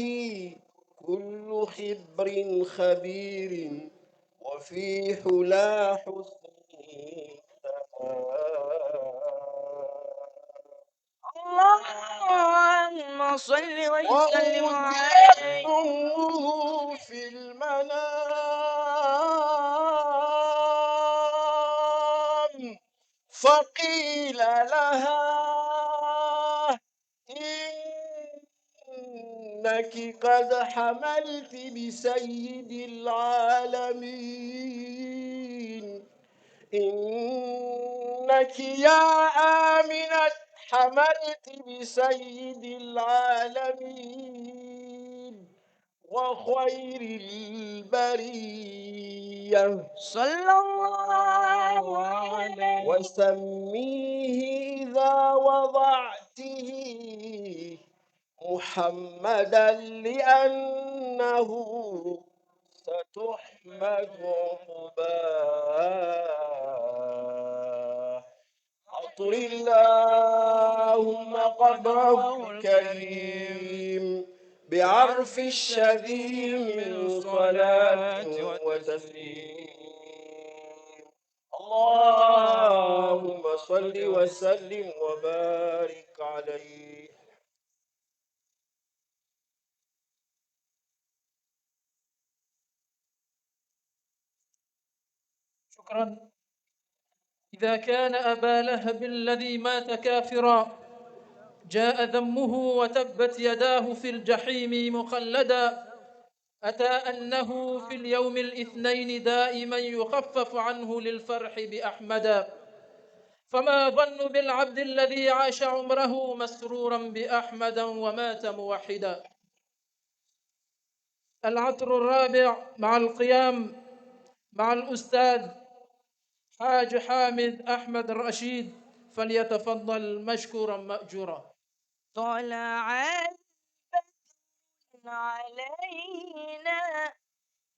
كل خبر خبير وفي حلى حسنه سما. اللهم صل وسلم عليه. ورؤيت أمه في المنام فقيل لها إنك قد حملت بسيد العالمين. إنك يا آمنة حملت بسيد العالمين وخير البرية. صلى الله عليه. وسميه إذا وضعته محمدا لأنه ستحمد عقباه. أطر اللهم قبره الكريم بعرف شذي من صلاة وتسليم. اللهم صل وسلم وبارك عليه. شكرا. إذا كان أبا لهب الذي مات كافرا جاء ذمه وتبت يداه في الجحيم مخلدا، أتى أنه في اليوم الاثنين دائما يخفف عنه للفرح بأحمد، فما ظن بالعبد الذي عاش عمره مسرورا بأحمد ومات موحدا؟ العطر الرابع مع القيام مع الأستاذ حاج حامد أحمد رشيد، فليتفضل مشكورا مأجورا. طلع البدر علينا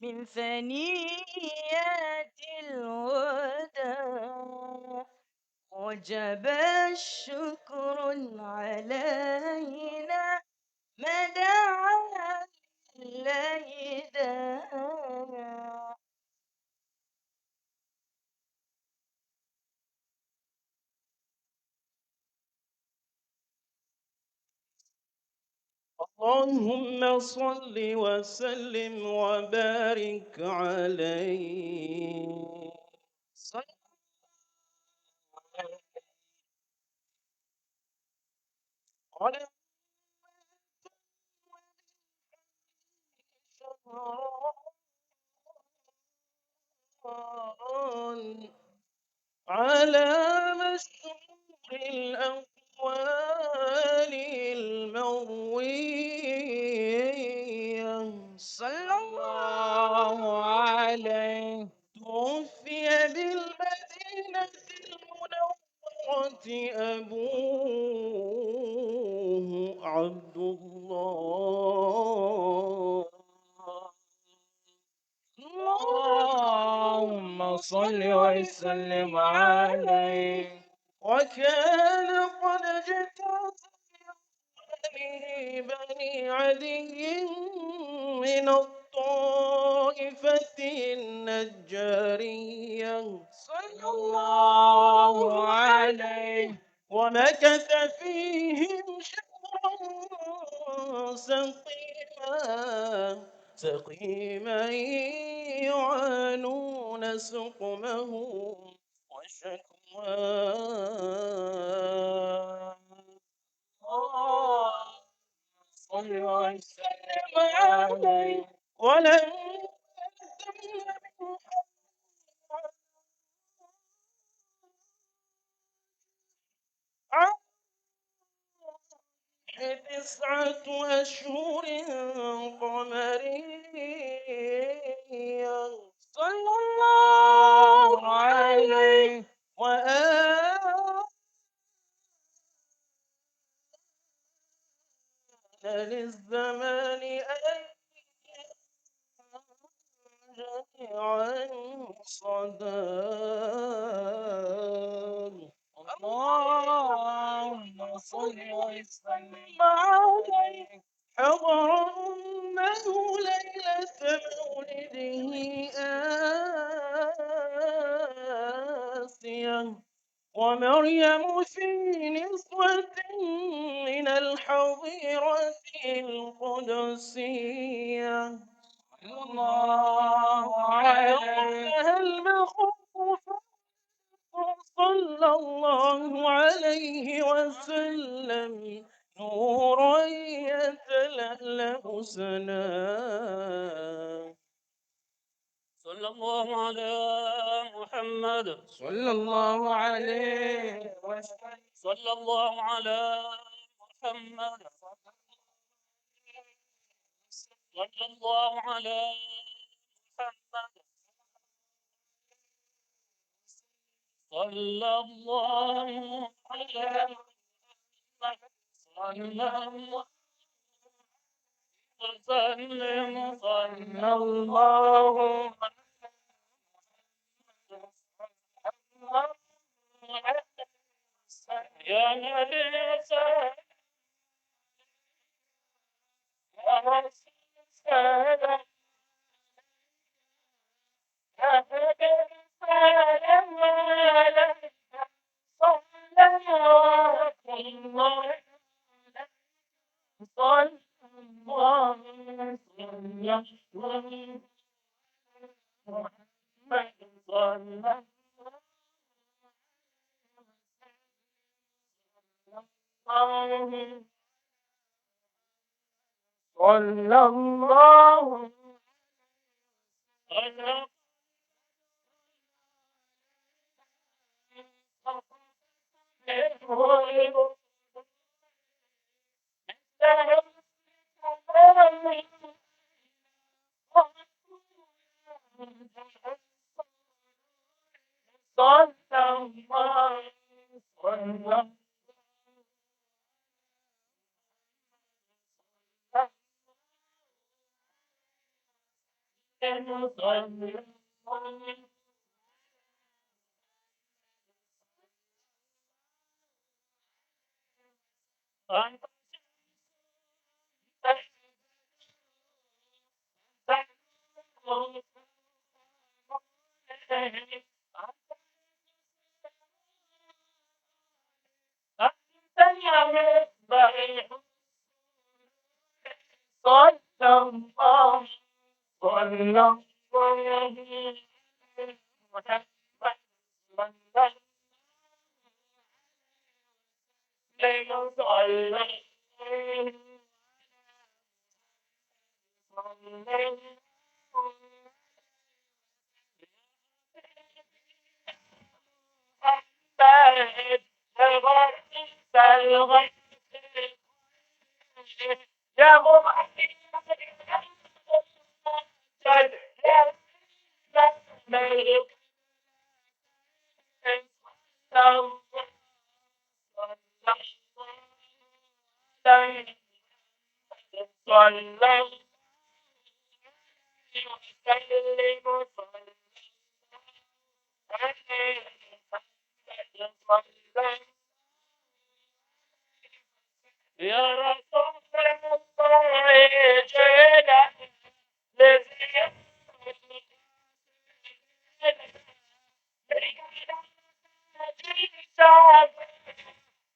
من ثنيات الوداع، وجب الشكر علينا ما دعا لله داع. اللهم صل وسلم وبارك عليه. صل على على مشهور الأقوال المروية، صلى الله عليه، توفي بالمدينة المنورة أبوه عبد الله. اللهم صل وسلم عليه. وكان قد اجتاز بني عدي من الطائفة النجارية، صلى الله عليه، ومكث فيهم شهرا سقيما، سقيما يعانون سقمه وشكواه. اللهم صل وسلم عليه. ولم يهتم تسعة أشهر قمرية، صلى الله عليه، وآن للزمان أن جميعا صداه. اللهم صل وسلم عليه. حضر أمه ليلة مولده آسيا ومريم في نسوة من الحظيرة القدسية. الله عليه. المخوف صلى الله عليه وسلم نورا يتلألأ سناه. صلى الله على محمد. صلى الله عليه وسلم. صلى الله على محمد. صلى الله على محمد. صلى الله على محمد. صلى الله وسلم، صلى الله على محمد. يا نبي سلام، يا رسول سلام، يا حبيب سلام. صلى الله عليه وسلم. صلى الله عليه وسلم. صلى الله، صلى الله. أنت يا مصباح، صلى الله، صلى الله على محمد، صلى الله عليه وسلم، صلى الله عليه وسلم. صلى الله عليه وسلم، صلى الله عليه وسلم. يا رسول الله، جئنا لزيارة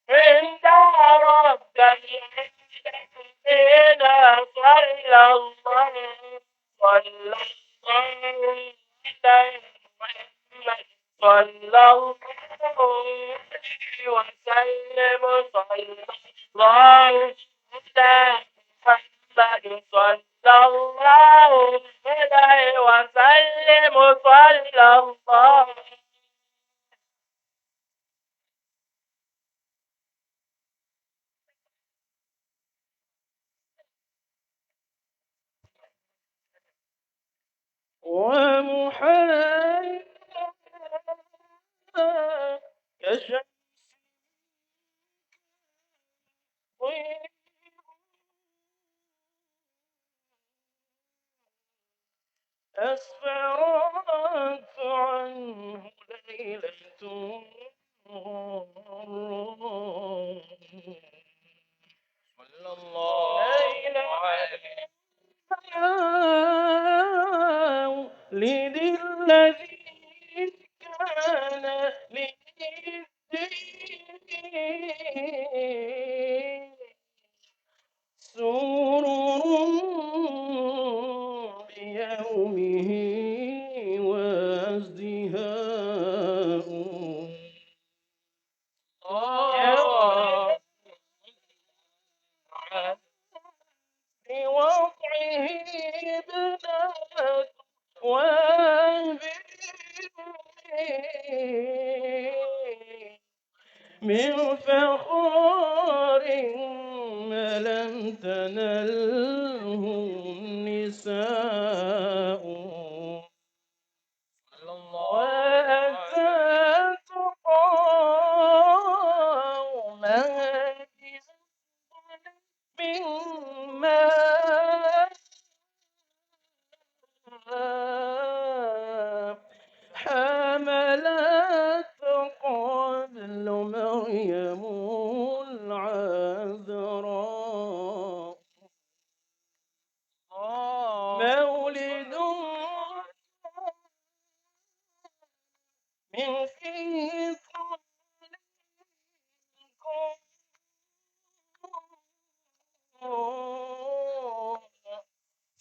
عند رب العالمين، صلى الله، صلى الله على محمد، صلى الله عليه وسلم، صلى الله على محمد، صلى الله عليه وسلم، صلى الله. وضحاها، كالشمس، أسفرت عنه ليلة، صلى الله عليه وسلم. مولد الذي كان للدين سرور بيومه وازدهاء. يوم بوضعه ابنة وهب من فخار ما لم تنله النساء. وأتت قومها بنبأ مما حملت قبل مريم العذراء. مولد من فيه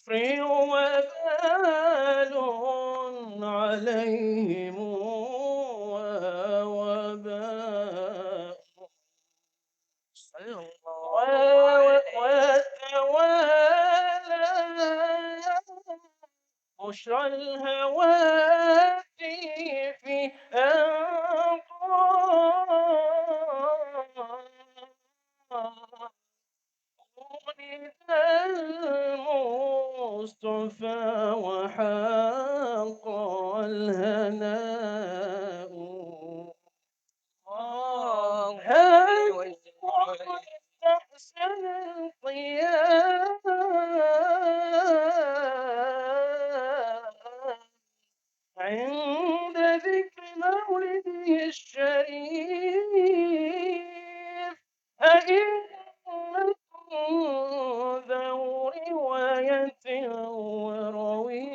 كفر وبال على عليهم وباء. صلى الله عليه. وتولى بشرى الهواتف أن قال ولد المصطفى وحق الهناء. الله أكبر. أحسن القيام عند ذكر مولده الشريف. أئمة ذو رواية وروي.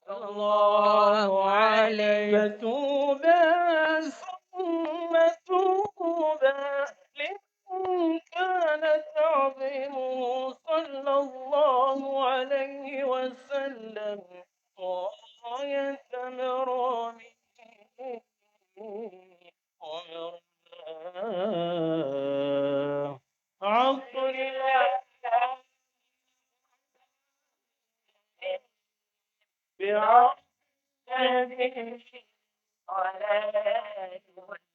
صلى الله عليه. فتوبى ثم توبى لمن كان تعظيمه صلى الله عليه وسلم غاية مرامه ومرماه. عطر الله بعطر النبي صلى الله عليه وسلم.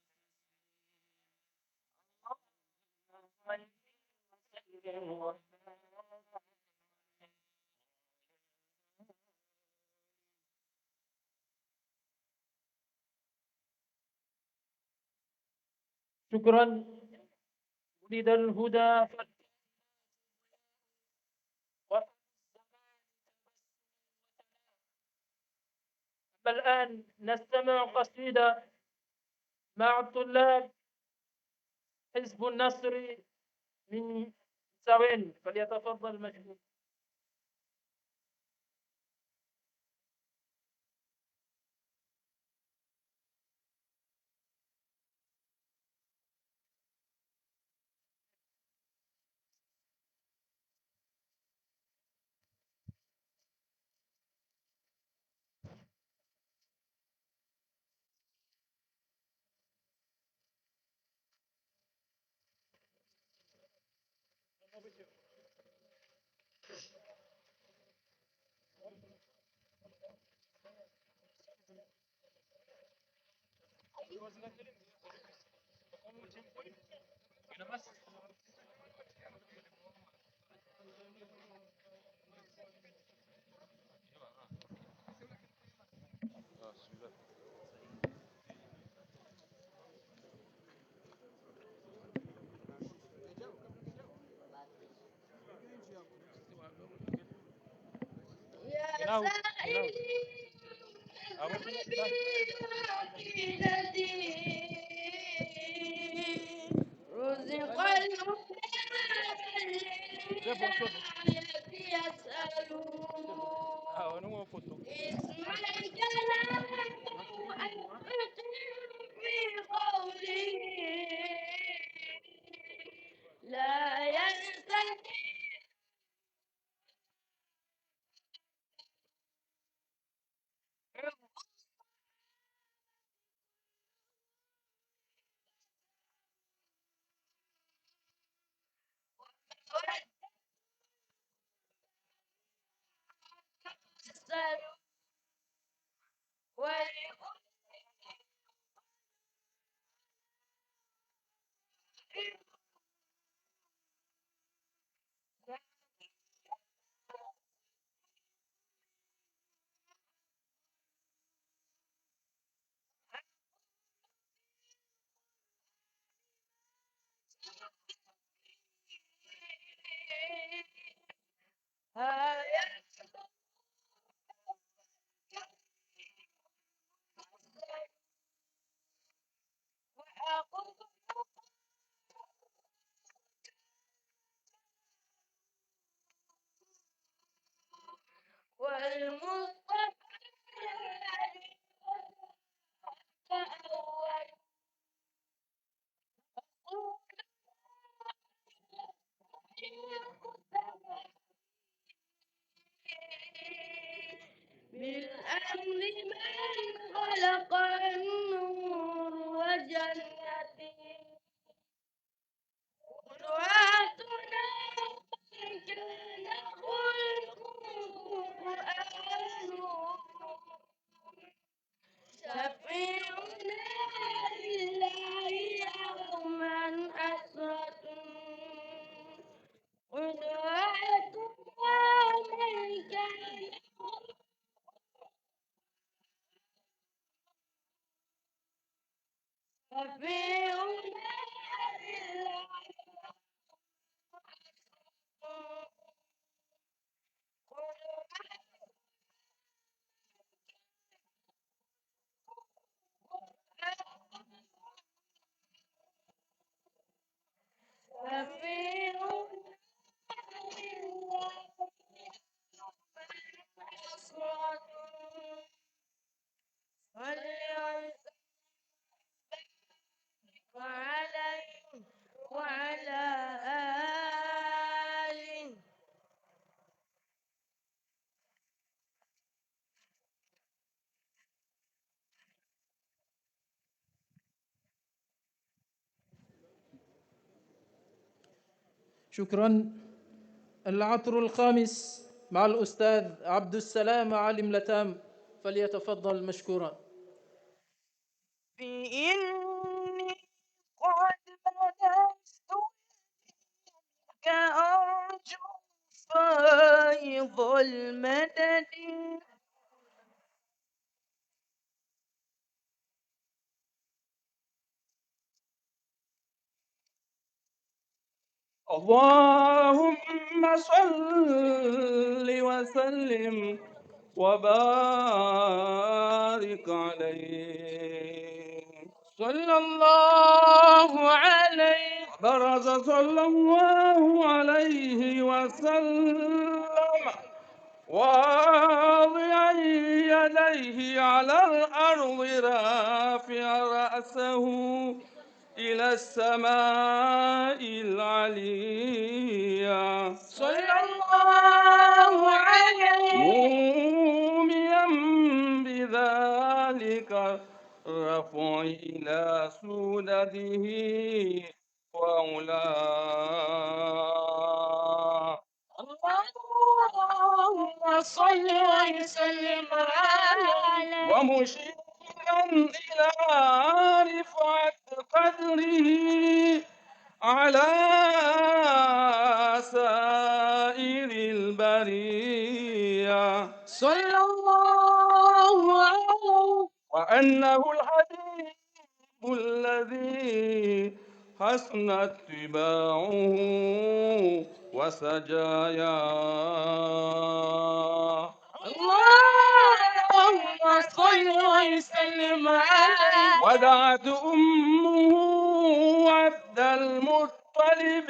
شكرا. ولد الهدى فالكون. أما الآن نستمع قصيدة مع الطلاب حزب النصر من ساوين، فليتفضل مشكور. أم لمن خلق النور وجنتين. قدوتنا من كان خلقه القرآن. شفيعنا لله يوم الحسرة. قدوتنا من كان شفيعنا لله. وعلى، وعلى آله. شكرا. العطر الخامس مع الأستاذ عبد السلام علي ملتام، فليتفضل مشكورا. إني قد بلغت منك أرجو فيض المدد. اللهم صل وسلم وبارك عليه. صلى الله عليه. برز صلى الله عليه وسلم واضعا يديه على الأرض رافعا رأسه إلى السماء العليا. صلى الله عليه. موميا بذلك الرفع إلى سدده وعلاه. اللهم صل وسلم عليه. ومشيرا إلى رفعة قدره على سائر البرية. صلى الله عليه. وأنه الحبيب الذي حسنت طباعه وسجاياه. اللهم صل وسلم عليه. ودعت أمه عبد المطلب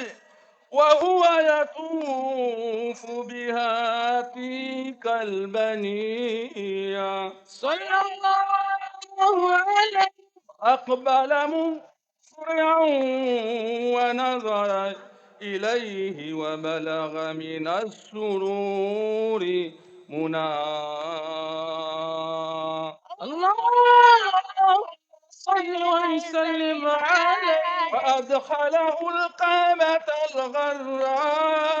وهو يطوف بها تلك البنية. صلى الله عليه. أقبل مسرعا ونظر إليه وبلغ من السرور مناه. اللهم صل وسلم عليه. وأدخله الكعبة الغراء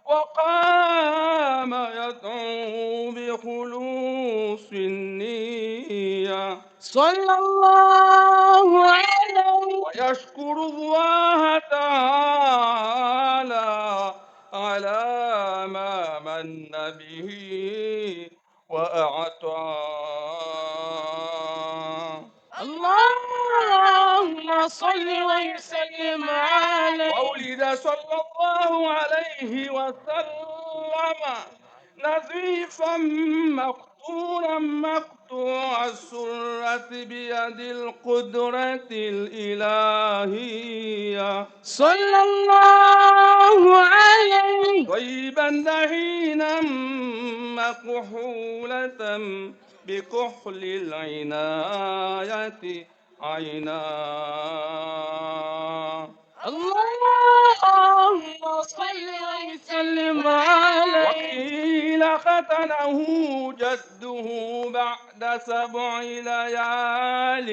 وقام يدعو بخلوص النية. صلى الله عليه. ويشكر الله تعالى على ما من به وأعطى. اللهم صل وسلم عليه. وولد صلى الله عليه وسلم نظيفا مقطورا مقطوع السرة بيد القدرة الإلهية. صلى الله عليه. طيبا دهينا مكحولة بكحل العناية عيناه. اللهم صل وسلم عليه. وقيل ختنه جده بعد سبع ليال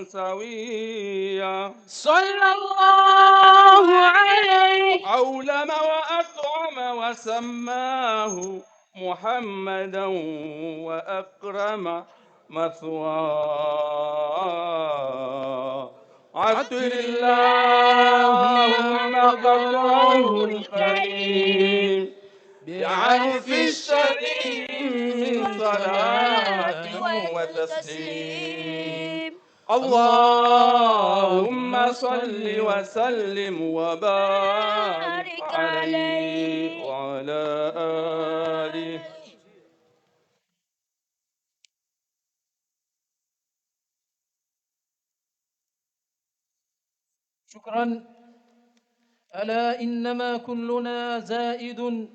سويا. صلى الله عليه. أولم وأطعم وسماه محمدا وأكرم مثواه. عطر اللهم قدره الكريم بعرف الشريف من صلاة وتسليم. اللهم صل وسلم وبارك عليه وعلى آله. شكرا. ألا إنما كلنا زائد،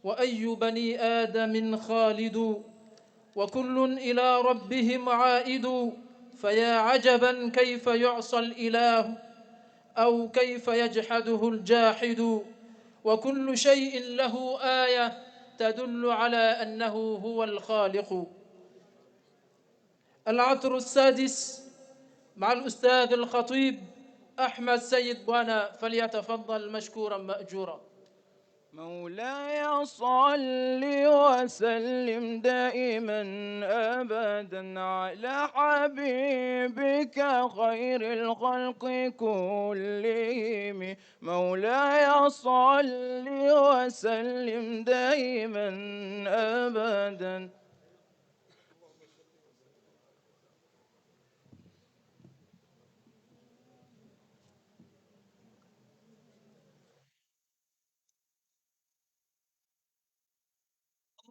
وأي بني آدم خالد، وكل إلى ربهم عائد، فيا عجبا كيف يعصى الإله، أو كيف يجحده الجاحد، وكل شيء له آية تدل على أنه هو الخالق. العطر السادس مع الأستاذ الخطيب أحمد سيد بوانا، فليتفضل مشكورا مأجورا. مولاي صل وسلم دائما أبدا على حبيبك خير الخلق كلهم. مولاي صل وسلم دائما أبدا.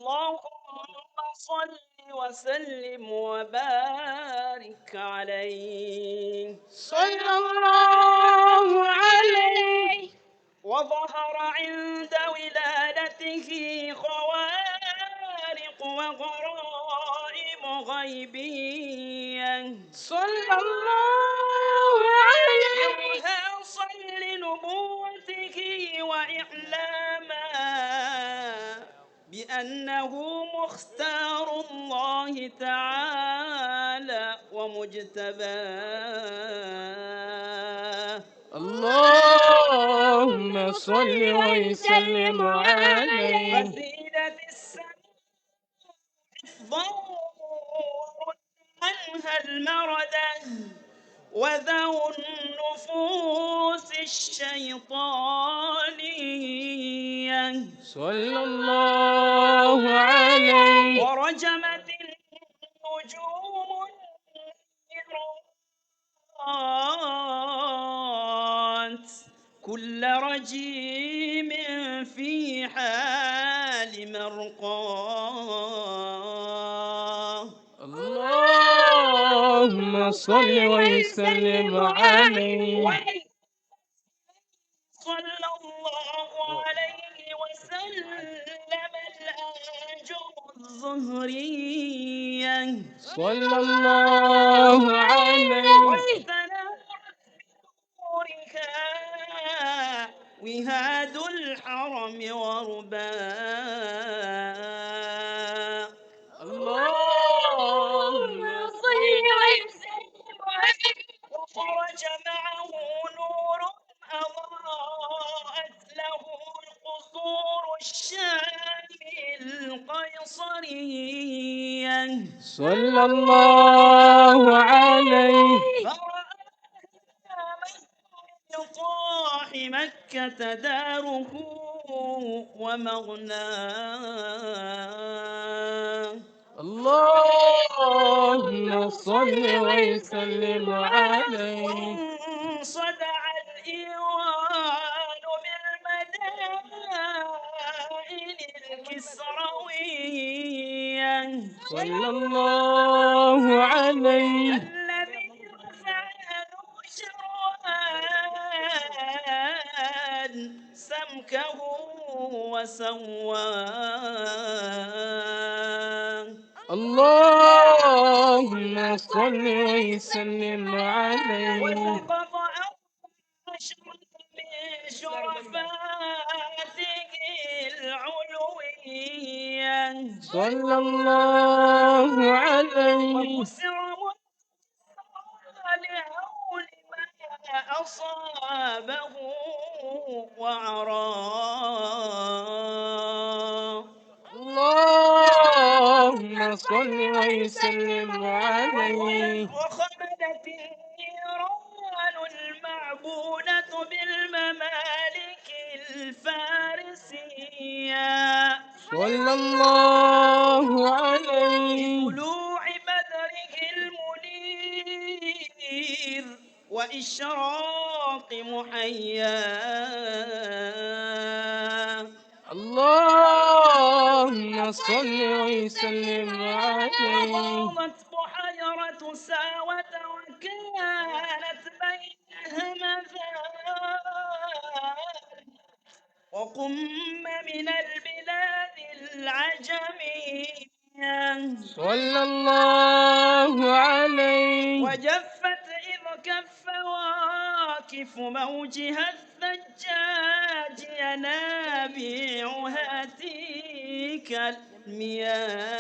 اللهم صل وسلم وبارك عليه. صلى الله عليه. وظهر عند ولادته خوارق وغرائب غيبية. صلى الله عليه. إرهاصا لنبوته وإعلاما بأنه مختار الله تعالى ومجتباه. اللهم صل وسلم عليه. فزيدت السماء حفظا ورد عنها المردة وذو النفوس الشيطانية. صلى الله عليه. ورجمت النجوم المنيرات كل رجيم في حال مرقاه. اللهم صل وسلم عليه. صلى الله عليه وسلم الأنجم الزهرية. صلى الله عليه. وثناء نورها وهاد الحرم ورباه. اللهم صل وسلم عليه. وخرج معه نور أضاءت له القصور الشام القيصرية. صلى الله عليه. فرآها مصر من طاح مكة داره ومغناه. اللهم صل وسلم عليه. وانصدع الإيوان بالمدائن الكسروية. صلى الله عليه. الذي رفع ذو شروان سمكه وسواه. اللهم صل وسلم عليه. وسقط أرض الشرق صلى الله عليه. وقصر مدته لهول ما أصابه وعراه. اللهم صل وسلم عليه. وخمدت النيران المعبودة بالممالك الفارسية. صلى الله عليه. بطلوع بدره المنير وإشراق محياه. اللهم صل وسلم عليه. فاضت بحيرة ساوة وكانت بين همذان وقم من البلاد العجمية. صلى الله عليه. وجفت إذ كف واكف موجها الثجاج ينابيعها تلك المياه.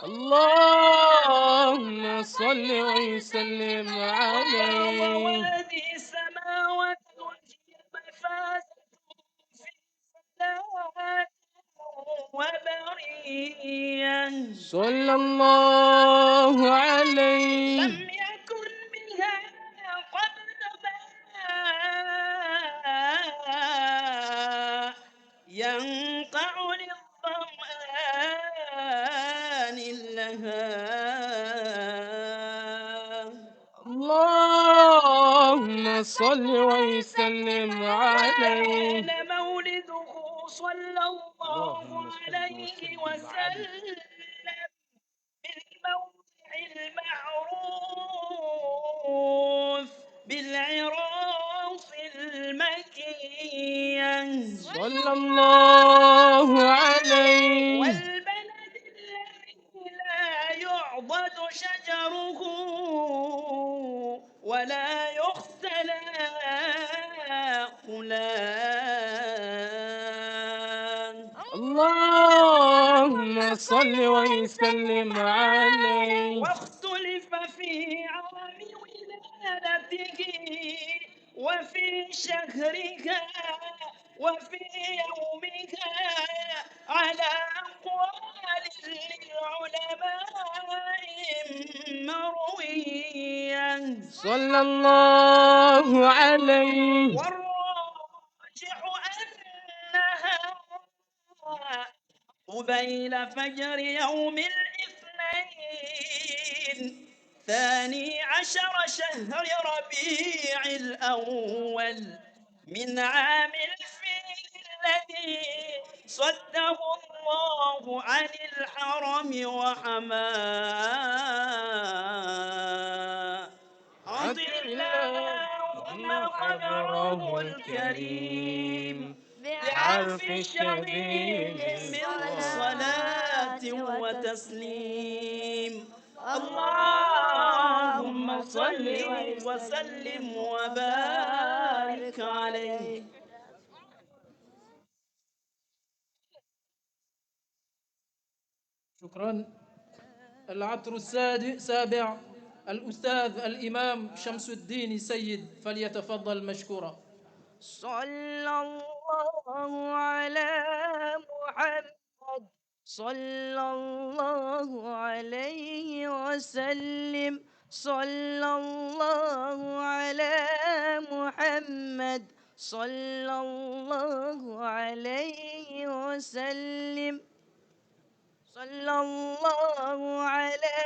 اللهم صل وسلم عليه. ووادي سماوة وهي مفازة في صلاة وبرية. صلى الله عليه. لم يكن بها قبل ماء ينقع للظمآن لها. اللهم صل وسلم عليه. كان مولده صلى الله عليه وسلم بالموضع المعروف بالعراص المكية. صلى الله عليه. والبلد الذي لا يعضد شجره ولا يختلى خلاه. اللهم صل وسلم عليه. واختلف في عام ولادته وفي شهرها وفي يومها على أقوال للعلماء مروية. صلى الله عليه. والراجح أنها قبيل فجر يوم الاثنين ثاني عشر شهر ربيع الأول من عام الفيل الذي صده الله عن الحرم وحماه. عطر اللهم قبره الكريم بعرف شبيب من صلاة وتسليم. اللهم صل وسلم وبارك عليه. شكرا. العطر السادس، السابع، الأستاذ الإمام شمس الدين سيد، فليتفضل مشكورا. صلى الله على محمد، صلى الله عليه وسلم، صلى الله على محمد، صلى الله عليه وسلم. صلى الله على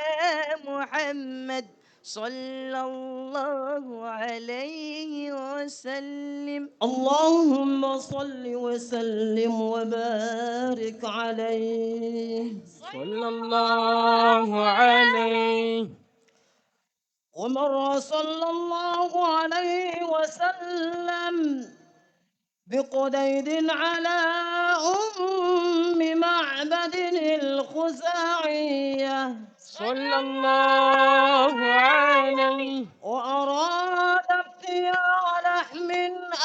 محمد، صلى الله عليه وسلم. اللهم صل وسلم وبارك عليه. صلى الله عليه. ومر صلى الله عليه وسلم بقديد على أم معبد الخزاعية. صلى الله عليه. وأراد ابتياع لحم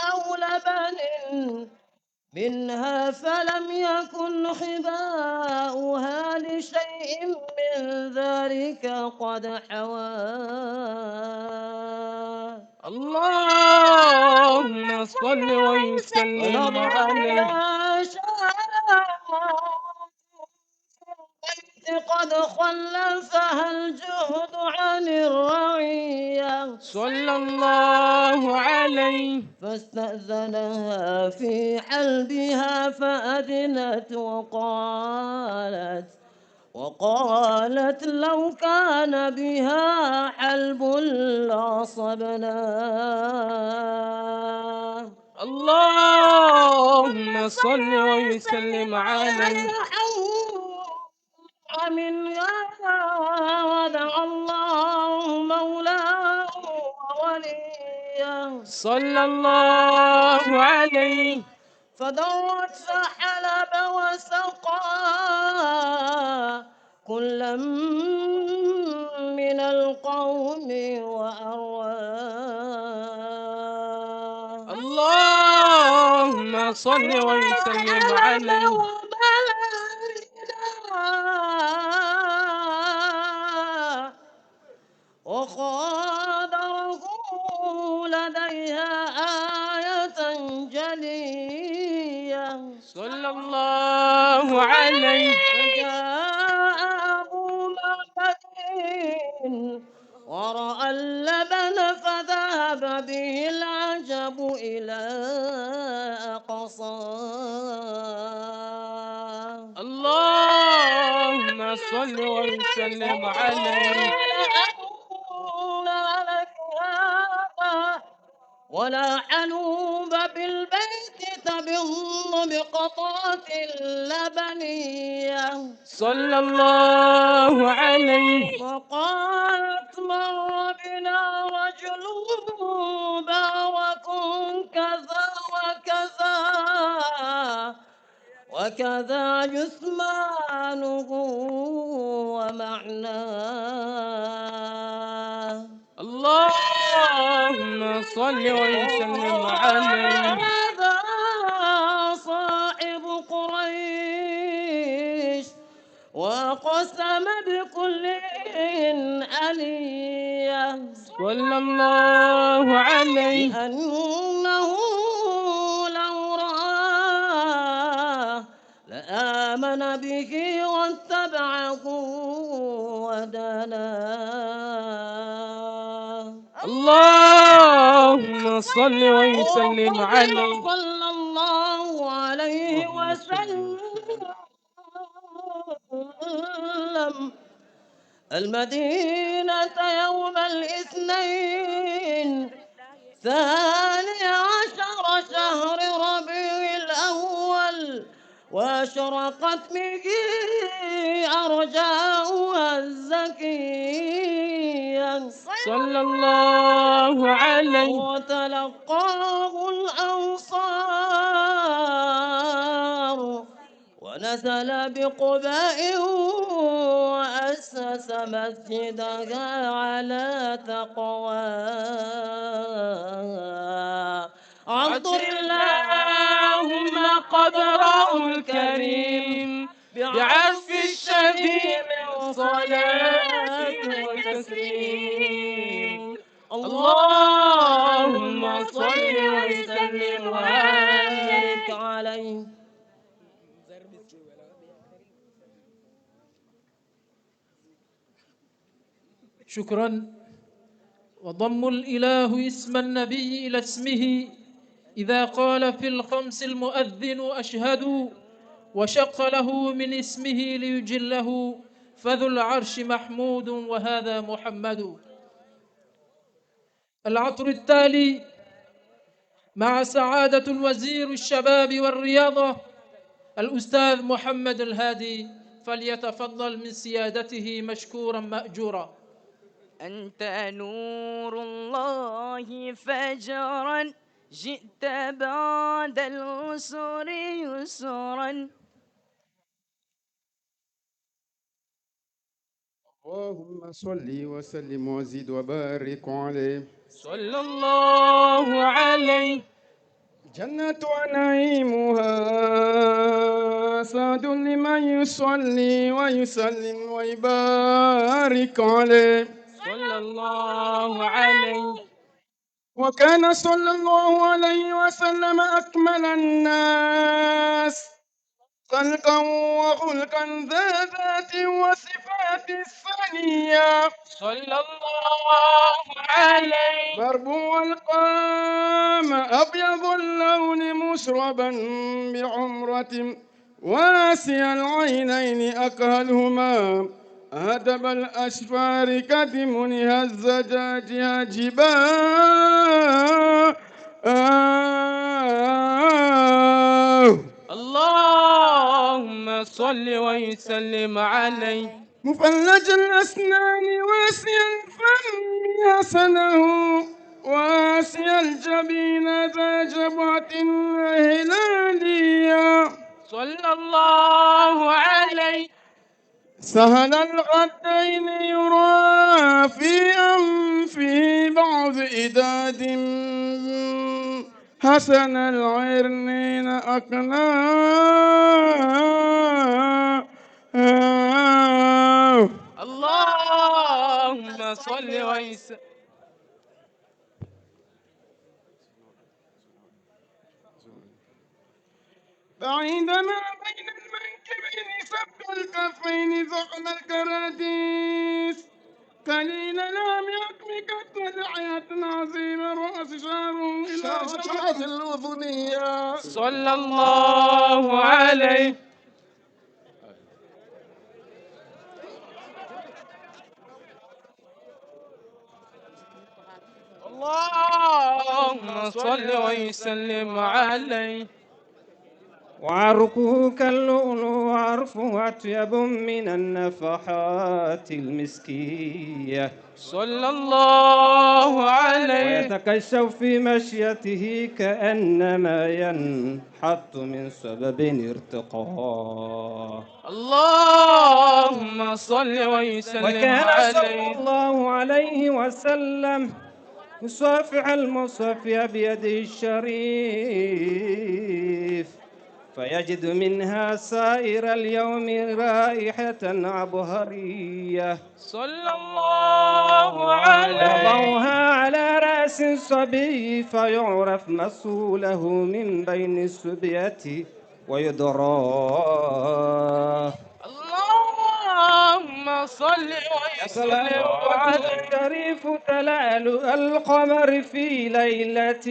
أو لبن منها فلم يكن خباؤها لشيء من ذلك قد حوى. اللهم صل وسلم عليه. قد خلفها الجهد عن الرعية. صلى الله عليه. فاستأذنها في حلبها فأذنت وقالت، وقالت لو كان بها حلب لأصبناه. اللهم صل وسلم عليه. من هذا الله مولاه ووليه. صلى الله عليه. فدرت فحلب وسقى كلا من القوم وأروى. اللهم صل وسلم عليه. وخاض ركوع لديها آية جلية. صلى الله عليه. فجاء أبو معبد ورأى اللبن فذهب به العجب إلى أقصاه. اللهم صل وسلم عليه. ولا حنوب بالبيت تبض بقطرة اللبن. صلى الله عليه. وقالت مر بنا رجل مبارك كذا وكذا، وكذا جثمانه ومعناه. اللهم صل وسلم عليه. هذا صاحب قريش وأقسم بكلهم أليا. صلى الله عليه. أنه لو رآه لآمن به واتبعه وداناه. اللهم صل وسلم عليه. صلى الله عليه وسلم. المدينة يوم الاثنين ثاني عشر شهر ربيع الأول وأشرقت به أرجاؤها الزكية. صلى الله عليه. وتلقاه الأنصار ونزل بقباء وأسس مسجدها على تقوى. عطر اللهم قبره الكريم بعطر الشهيد من صلاة وتسليم. اللهم صل وسلم وبارك عليه. شكرا. وضم الإله اسم النبي إلى اسمه إذا قال في الخمس المؤذن أشهد، وشق له من اسمه ليجله، فذو العرش محمود وهذا محمد. العطر التالي مع سعادة وزير الشباب والرياضة الأستاذ محمد الهادي، فليتفضل من سيادته مشكورا مأجورا. أنت نور الله فجرا، جئت بعد العسر يسرا. اللهم صل وسلم وزد وبارك عليه. صلى الله عليه. جنة ونعيمها سعد لمن يصلي ويسلم ويبارك عليه. صلى الله عليه. وكان صلى الله عليه وسلم أكمل الناس خلقا وخلقا ذا ذات وصفات ثنية. صلى الله عليه. بربه القام أبيض اللون مشربا بحمرة واسع العينين أكحلهما أهدب الأشفار قد منح الزجاج هاجبا. اللهم صل وسلم عليه. مفلج الأسنان واسع الفم حسنه واسع الجبين ذا جبهة هلالية. صلى الله عليه. سهل الخدين يرى في أنفه بعض إداد حسن العرنين أقناه. اللهم صل وسلم. بعيد ما بين المنكبين سبط الكفين ضخم الكراديس قليل الهم يكفي قد تدعية عظيم الرأس شعر إلى شعرة الأذنية. صلى الله عليه. اللهم صل وسلم عليه. وعرقه كاللؤلؤ وعرفه أطيب من النفحات المسكية. صلى الله عليه. ويتكشف في مشيته كأنما ينحط من سبب ارتقاه. اللهم صل وسلم عليه. وكان صلى الله عليه وسلم يصافح المصافح بيده الشريف فيجد منها سائر اليوم رائحة عبهرية. صلى الله عليه. ويضعها على رأس الصبي فيعرف مصوله من بين الصبية ويدرى. اللهم صل وسلم عليه. الشريف تلألؤ القمر في ليلة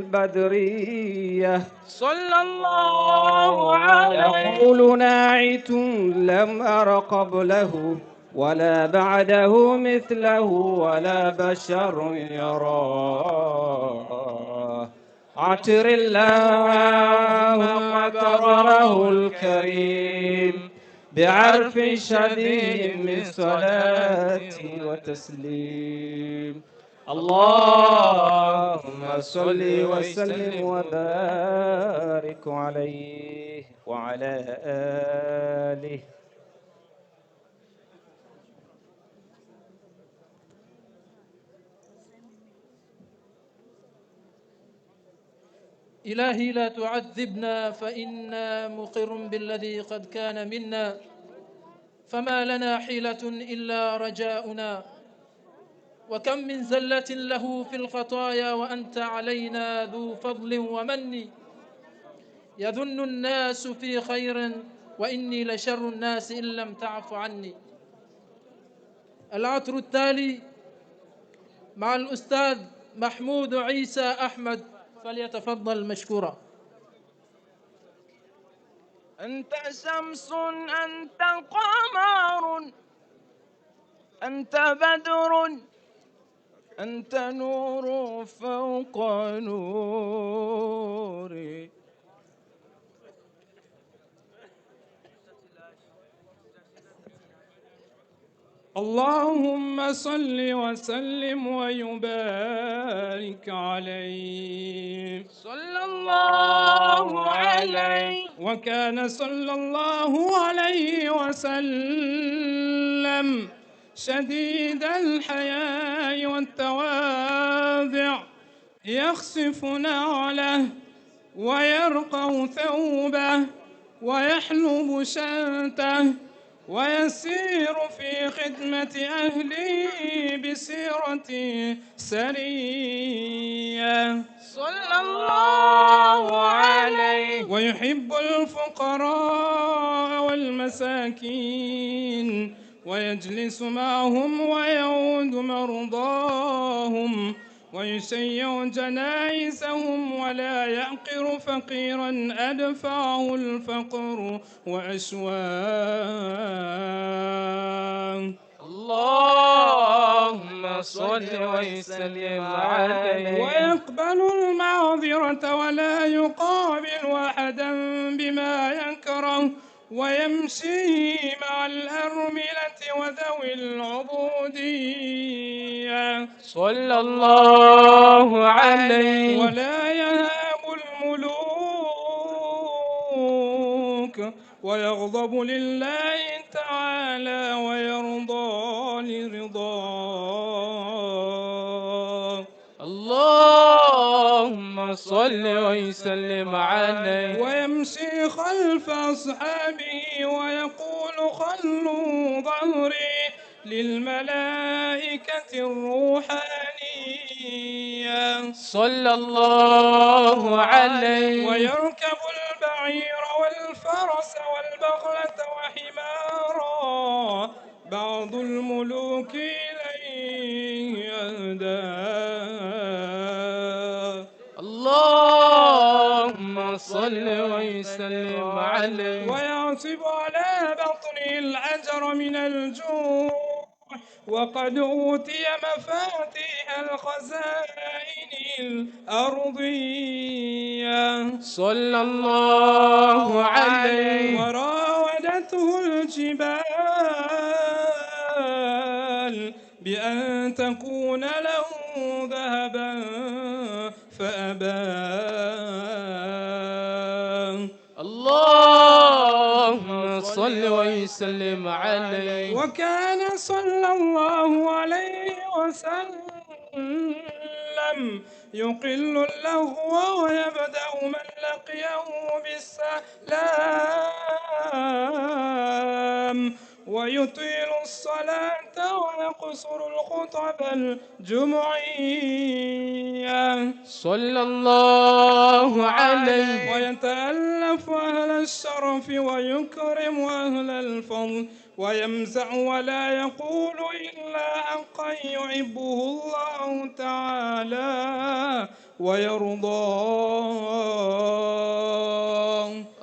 البدرية. صلى الله عليه. يقول ناعت لم أر قبله ولا بعده مثله ولا بشر يراه. عطر اللهم قبره الكريم بعرف شديد من صلاة وتسليم. اللهم صل وسلم وبارك عليه وعلى آله. إلهي لا تعذبنا فإنا مقر بالذي قد كان منا، فما لنا حيلة إلا رجاؤنا، وكم من زلة له في الخطايا وأنت علينا ذو فضل ومن، يظن الناس في خير وإني لشر الناس إن لم تعف عني. العطر التالي مع الأستاذ محمود عيسى أحمد، فليتفضل مشكورا. أنت شمس، أنت قمر، أنت بدر، أنت نور فوق نور. اللهم صل وسلم وبارك عليه. صلى الله عليه. وكان صلى الله عليه وسلم شديد الحياء والتواضع، يخصف نعله ويرقع ثوبه ويحلب شاته ويسير في خدمة أهله بسيرة سرية. صلى الله عليه. ويحب الفقراء والمساكين ويجلس معهم ويعود مرضاهم ويشيع جنائزهم ولا يحقر فقيرا أدفعه الفقر وأشواه. اللهم صل وسلم عليه. ويقبل المعذرة ولا يقابل أحدا بما يكره ويمشي مع الأرملة وذوي العبودية. صلى الله عليه. ولا يهاب الملوك ويغضب لله تعالى ويرضى لرضاه. اللهم صل وسلم عليه. ويمشي خلف أصحابه ويقول: خلوا ظهري للملائكة الروحانية. صلى الله عليه. ويركب البعير والفرس والبغلة وحمارا بعض الملوك إليه يهدى. اللهم صل وسلم عليه. ويعصب على بطنه الحجر من الجوع وقد أوتي مفاتيح الخزائن الأرضية. صلى الله عليه. وراودته الجبال بأن تكون له ذهبا فأبى. اللهم صل وسلم عليه. وكان صلى الله عليه وسلم يقل اللغو ويبدأ من لقيه بالسلام ويطيل الصلاة ويقصر الخطب الجمعية. صلى الله عليه. ويتألف أهل الشرف ويكرم أهل الفضل ويمزح ولا يقول إلا حقا يحبه الله تعالى ويرضاه.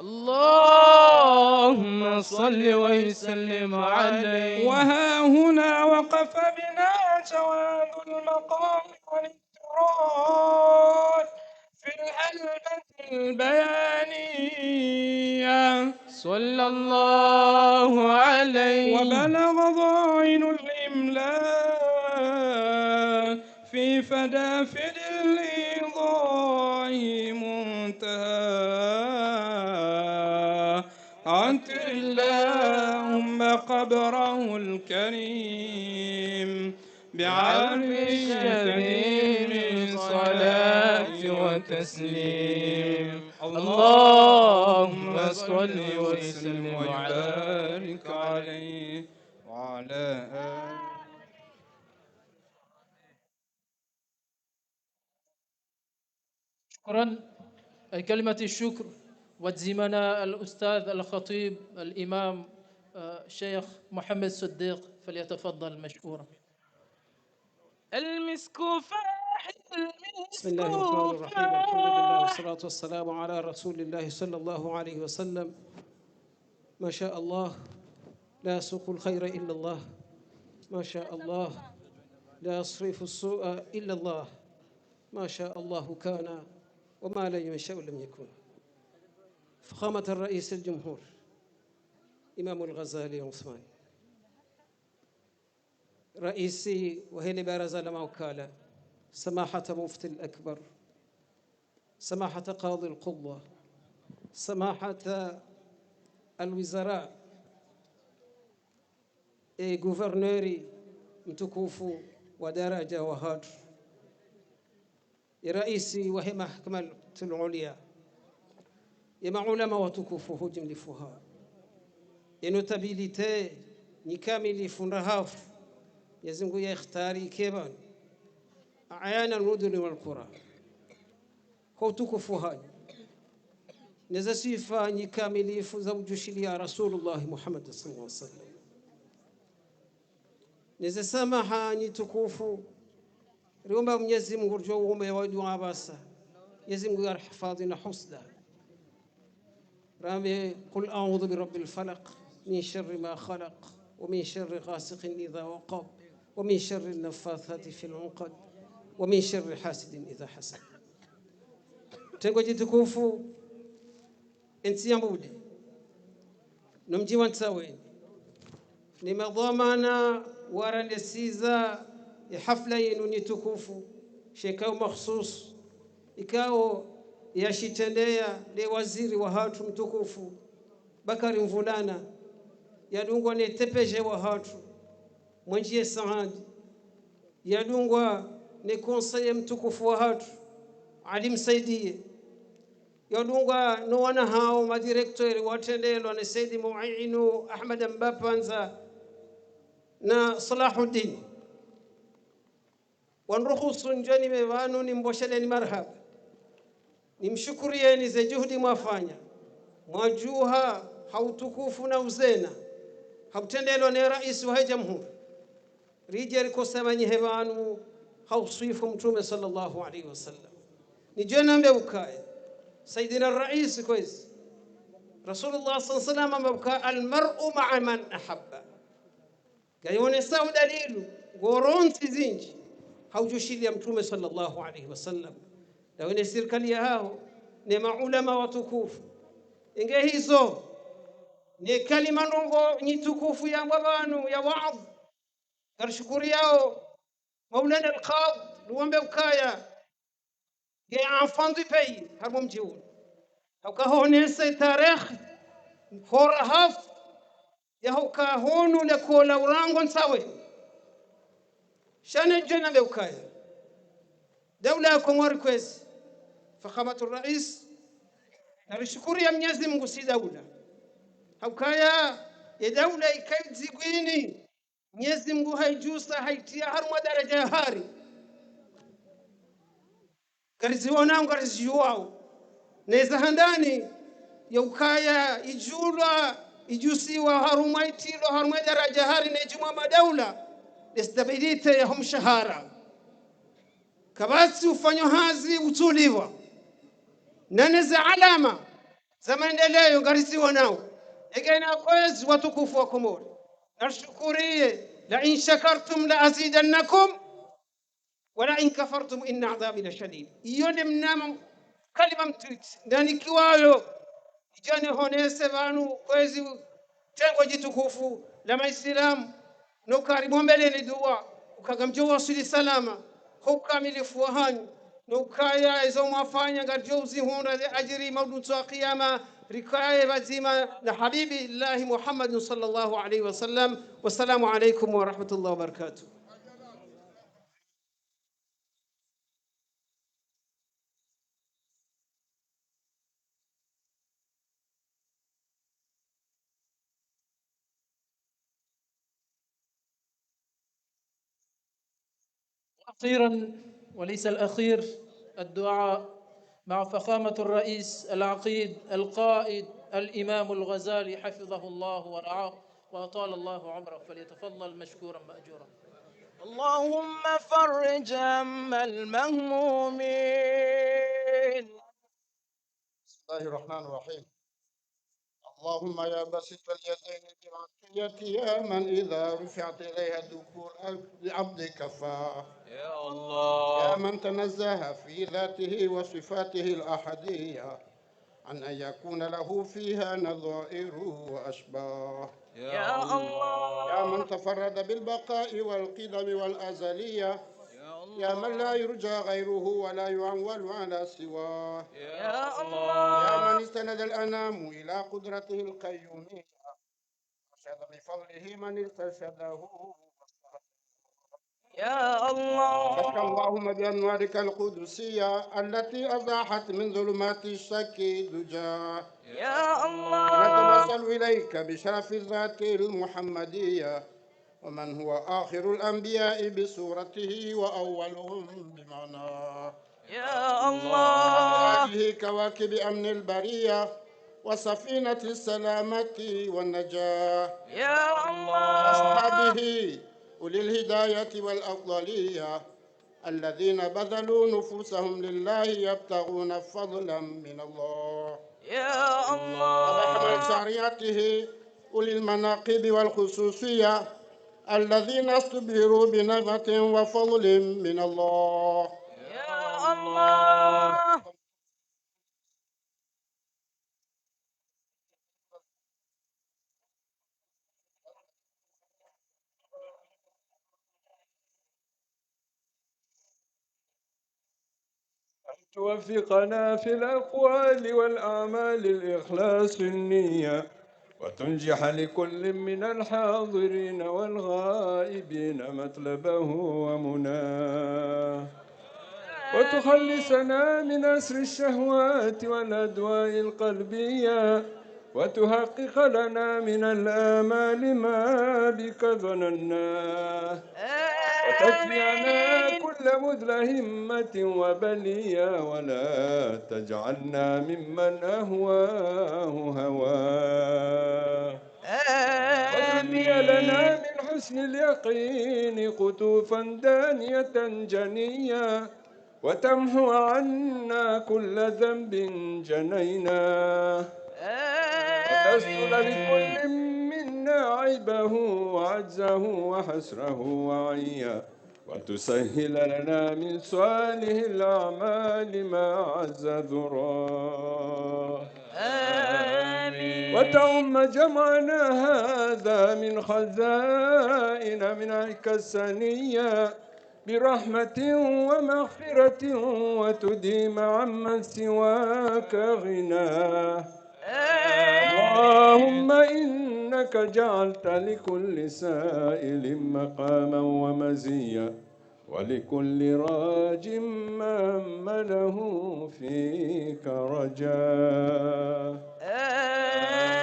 اللهم صل وسلم عليه. وها هنا وقف بنا جواد المقام والإجراد في الحلبة البيانية. صلى الله عليه. وبلغ ضائن الإملاء في فدافد الإيضاح منتهى. عطر اللهم قبره الكريم بعطر شديد من صلاة وتسليم. اللهم صل وسلم وبارك عليه وعلى آله. شكرا. كلمة الشكر وتزيمنا الأستاذ الخطيب الإمام، آه، الشيخ محمد صديق، فليتفضل مشكورا. المسك فاح، المسك فاح. بسم الله الرحمن الرحيم. الحمد لله والصلاة والسلام على رسول الله صلى الله عليه وسلم. ما شاء الله، لا يسوق الخير إلا الله. ما شاء الله، لا يصرف السوء إلا الله. ما شاء الله كان، وما لم يشأ لم يكن. فخامة الرئيس الجمهور إمام الغزالي عثمان، رئيس وهيئة البرازة الموكلة، سماحة المفتي الأكبر، سماحة قاضي القضاة، سماحة الوزراء، e guverneri mtukufu wa daraja wa hatru, e raisi wahe mahakama al-ulya, Ye maulama watukufu ho ujimlifu hawo. Ye notabilité, nyi kamilifu ndrahafu, Mwenyezi Mungu ya ikhtiyari ike pvanu. A'yan al-mudun wal qura. Ho utukufu hanyu. Ne ze swifa nyi kamilifu za ujushiliya Rasulullah Muhammad sallallahu alaihi wasallam. Ne ze samaha nyi tukufu. Riomba Mwenyezi Mungu ridjo uomba ye dua pvasa. Mwenyezi Mungu ya rihifadhwi na husda. Rambe, قل أعوذ برب الفلق، من شر ما خلق، ومن شر غاسق إذا وقب، ومن شر النفاثات في العقد، ومن شر حاسد إذا حسد. Tengo jitukufu, entsi ya Mbude, no mdji wa Ntsaweni, ne madhwamana warandesiza ye hafla yinu nyi tukufu, she ikao makhsus, ikao yashitrendeya le waziri wahatru mtukufu, Bakari Mvulana, yadungwa ne T P G wahatru, Mwendje Saadi, yadungwa ne conseiller mtukufu wahatru, Ali Msaidie, yadungwa no wana hawo madirecteur watrendelwa ne Saidi Muinu Ahmad Mbapandza na Salahuddin. Waniruhusu ndjeni me pvanu nimvosheleni marahaba. Nimshukuriyeni ze juhudi mwafanya. Mwadjuha ha utukufu na uzena. Ha utrendelwa ne raisi wahe jamhuri. Ridje rikosemanyihe pvanu ha uswifu Mtrume sallallahu alaihi wasallam. Nidjo nambe ukaya, Saidina Raisi kwezi, Rasulullah sallallahu alaihi wasallam hamba ukaya, المرء مع من أحب. Ngayonesa udalilu, ngorontsi zindji, ha ujushiliya Mtrume sallallahu alaihi wasallam. Nawe ne sirikali yahaho, ne maulama watukufu. Inge hizo, ne kalima ndrongo nyi tukufu yambwa pvanu ya waadh. Ngarishukuriyao, Maulana al-Kadhi, nuwambe ukaya, nge enfant du pays, harumwa mdji unu. Hauka honese tarehi, nkorahafu, ya hauka hunu lekola urango Ntsaweni. Sha ne djena mbe ukaya. Daula ya Komori kwezi. Fakhamatu Rais, narishukuriya Mwenyezi Mungu si daula. Haukaya, ye daula ikayi dzigwini. Mwenyezi Mungu hayijusa, hayitiya harumwa daraja ya hari. Ngariziwonao, ngarizijuwao. Neza handani, ya ukaya ijulwa, ijusiwa harumwa itilwa, harumwa daraja hari, ne jumwa madaula, ne stabilité ya ho mshahara. Kapvatsi ufanyo hazi utsuliwa. Na neza alama, za maendeleo ngariziwonao. Egena kwezi watukufu wa Komori. Narishukuriye, لئن شكرتم لأزيدنكم ولئن كفرتم إن عذابي لشديد. Iyo nde mnamo kalima mtiti. Ndanikiwayo. Idjane honese pvanu kwezi tengo djitukufu la maisilamu. No kari mwombeleni dua, uka ngamdjo waswili salama, ho ukamilifu wahanyu, no ukaya ezo mwafanya ngadjo uzihundra ze adjiri maudu ntsu ya kiyama, rikaye pvadzima na Habibillahi Muhammadin sallallahu alayhi wa sallam. Wassalamu alaykum wa rahmatullahi wa barakatuh. أخيرا وليس الأخير، الدعاء مع فخامة الرئيس العقيد القائد الإمام الغزالي حفظه الله ورعاه وأطال الله عمره، فليتفضل مشكورا مأجورا. اللهم فرج هم المهمومين. بسم الله الرحمن الرحيم. اللهم يا باسط اليدين بالعطية، يا من إذا رفعت إليه الذكور العبد كفاه. يا الله. يا من تنزه في ذاته وصفاته الأحدية عن أن يكون له فيها نظائر وأشباه. يا الله. يا من تفرد بالبقاء والقدم والأزلية. يا الله. يا من لا يرجى غيره ولا يعول على سواه. يا الله. يا من استند الأنام إلى قدرته القيومية. أرشد بفضله من استرشده. يا الله. فاشف اللهم بأنوارك القدسية التي أزاحت من ظلمات الشك دجاه. يا الله. نتوسل إليك بشرف الذات المحمدية، ومن هو آخر الأنبياء بصورته وأولهم بمعناه. يا الله. وآله كواكب أمن البرية وسفينة السلامة والنجاة. يا الله. وأصحابه أولي الهداية والأفضلية الذين بذلوا نفوسهم لله يبتغون فضلا من الله. يا الله. وبحمل شريعته أولي المناقب والخصوصية الذين استبهروا بنعمة وفضل من الله. يا الله. أن توفقنا في الأقوال والأعمال الإخلاص النية، وتنجح لكل من الحاضرين والغائبين مطلبه ومناه، وتخلصنا من أسر الشهوات والأدواء القلبية، وتحقق لنا من الآمال ما بك ظنناه، وتكفي عنا كل مذل همة وبلية، ولا تجعلنا ممن أهواه هواه. وتبني لنا من حسن اليقين قطوفا دانية جنية، وتمحو عنا كل ذنب جنيناه، وتستر لكل منا عيبه وعجزه وحسره وعيه، وتسهل لنا من صالح الأعمال ما عز ذراه. آمين. وتعم جمعنا هذا من خزائن منحك السنية برحمة ومغفرة، وتديم عمن سواك غناه. اللهم إنك جعلت لكل سائل مقاما ومزية، ولكل راج مأمله فيك رجاه.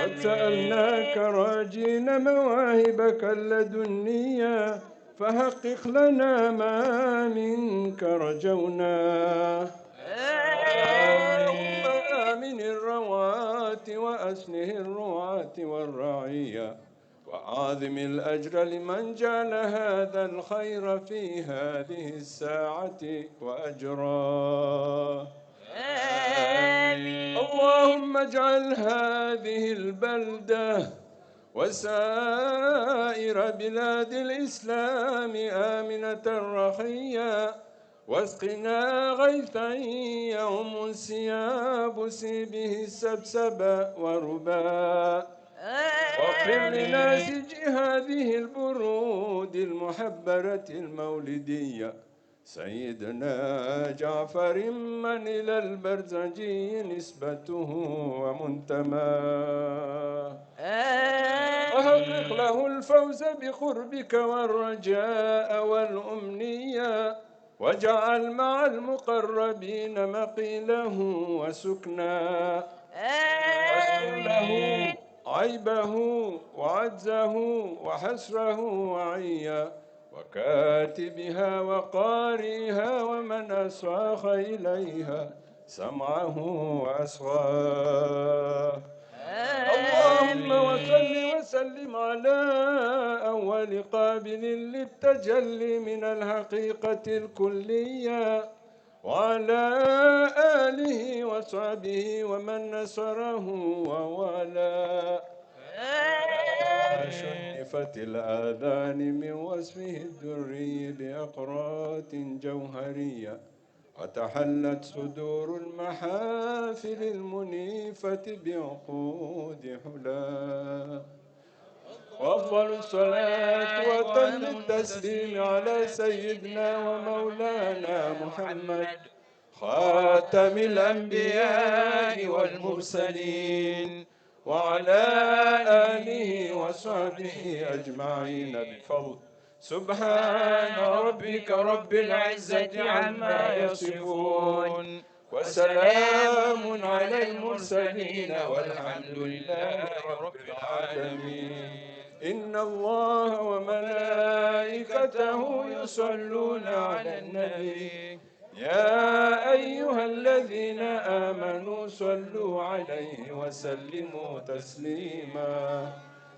قد سألناك راجين مواهبك اللدنية، فحقق لنا ما منك رجوناه. اللهم آمن الرواة وأصلح الرعاة والرعية، وأعظم الأجر لمن جعل هذا الخير في هذه الساعة وأجراه. آمين. اللهم اجعل هذه البلدة وسائر بلاد الإسلام آمنة رخية، واسقنا غيثا يعم انسياب سيبه السبسب وربا. واغفر لناسج هذه البرود المحبرة المولدية سيدنا جعفر من إلى البرزنجي نسبته ومنتماه. آمين. وحقق له الفوز بقربك والرجاء والأمنية، واجعل مع المقربين مقيله وسكناه. آمين. واستر له عيبه وعجزه وحسره وعيه، وكاتبها وقارئها ومن أصاخ إليها سمعه وأصغاه. اللهم وصل وسلم على أول قابل للتجلي من الحقيقة الكلية، وعلى آله وصحبه ومن نصره ووالاه. شنفت الآذان من وصفه الدري بأقراط جوهرية، وتحلت صدور المحافل المنيفة بعقود حلاه. وأفضل الصلاة وأتم التسليم على سيدنا ومولانا محمد خاتم الأنبياء والمرسلين، وعلى آله وصحبه أجمعين بفضل سبحان ربك رب العزة عما يصفون، وسلام على المرسلين، والحمد لله رب العالمين. إن الله وملائكته يصلون على النبي، يا أيها الذين آمنوا صلوا عليه وسلموا تسليما.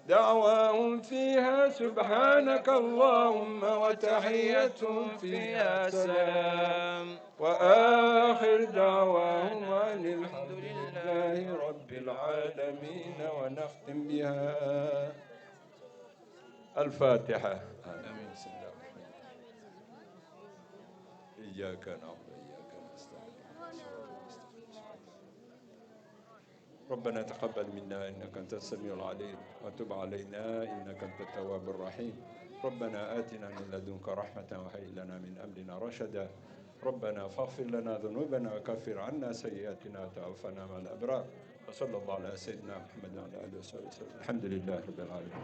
دعواهم فيها سبحانك اللهم، وتحيتهم فيها سلام، وآخر دعواهم أن الحمد لله رب العالمين. ونختم بها الفاتحة. آمين. بسم الله الرحمن الرحيم. إياك نعبد وإياك نستعين. ربنا تقبل منا إنك أنت السميع العليم، وتب علينا إنك أنت التواب الرحيم. ربنا آتنا من لدنك رحمة وهيئ لنا من أمرنا رشدا. ربنا فاغفر لنا ذنوبنا وكفر عنا سيئاتنا وتوفنا مع الأبرار. وصلى الله على سيدنا محمد وعلى آله وصحبه وسلم. الحمد لله رب العالمين.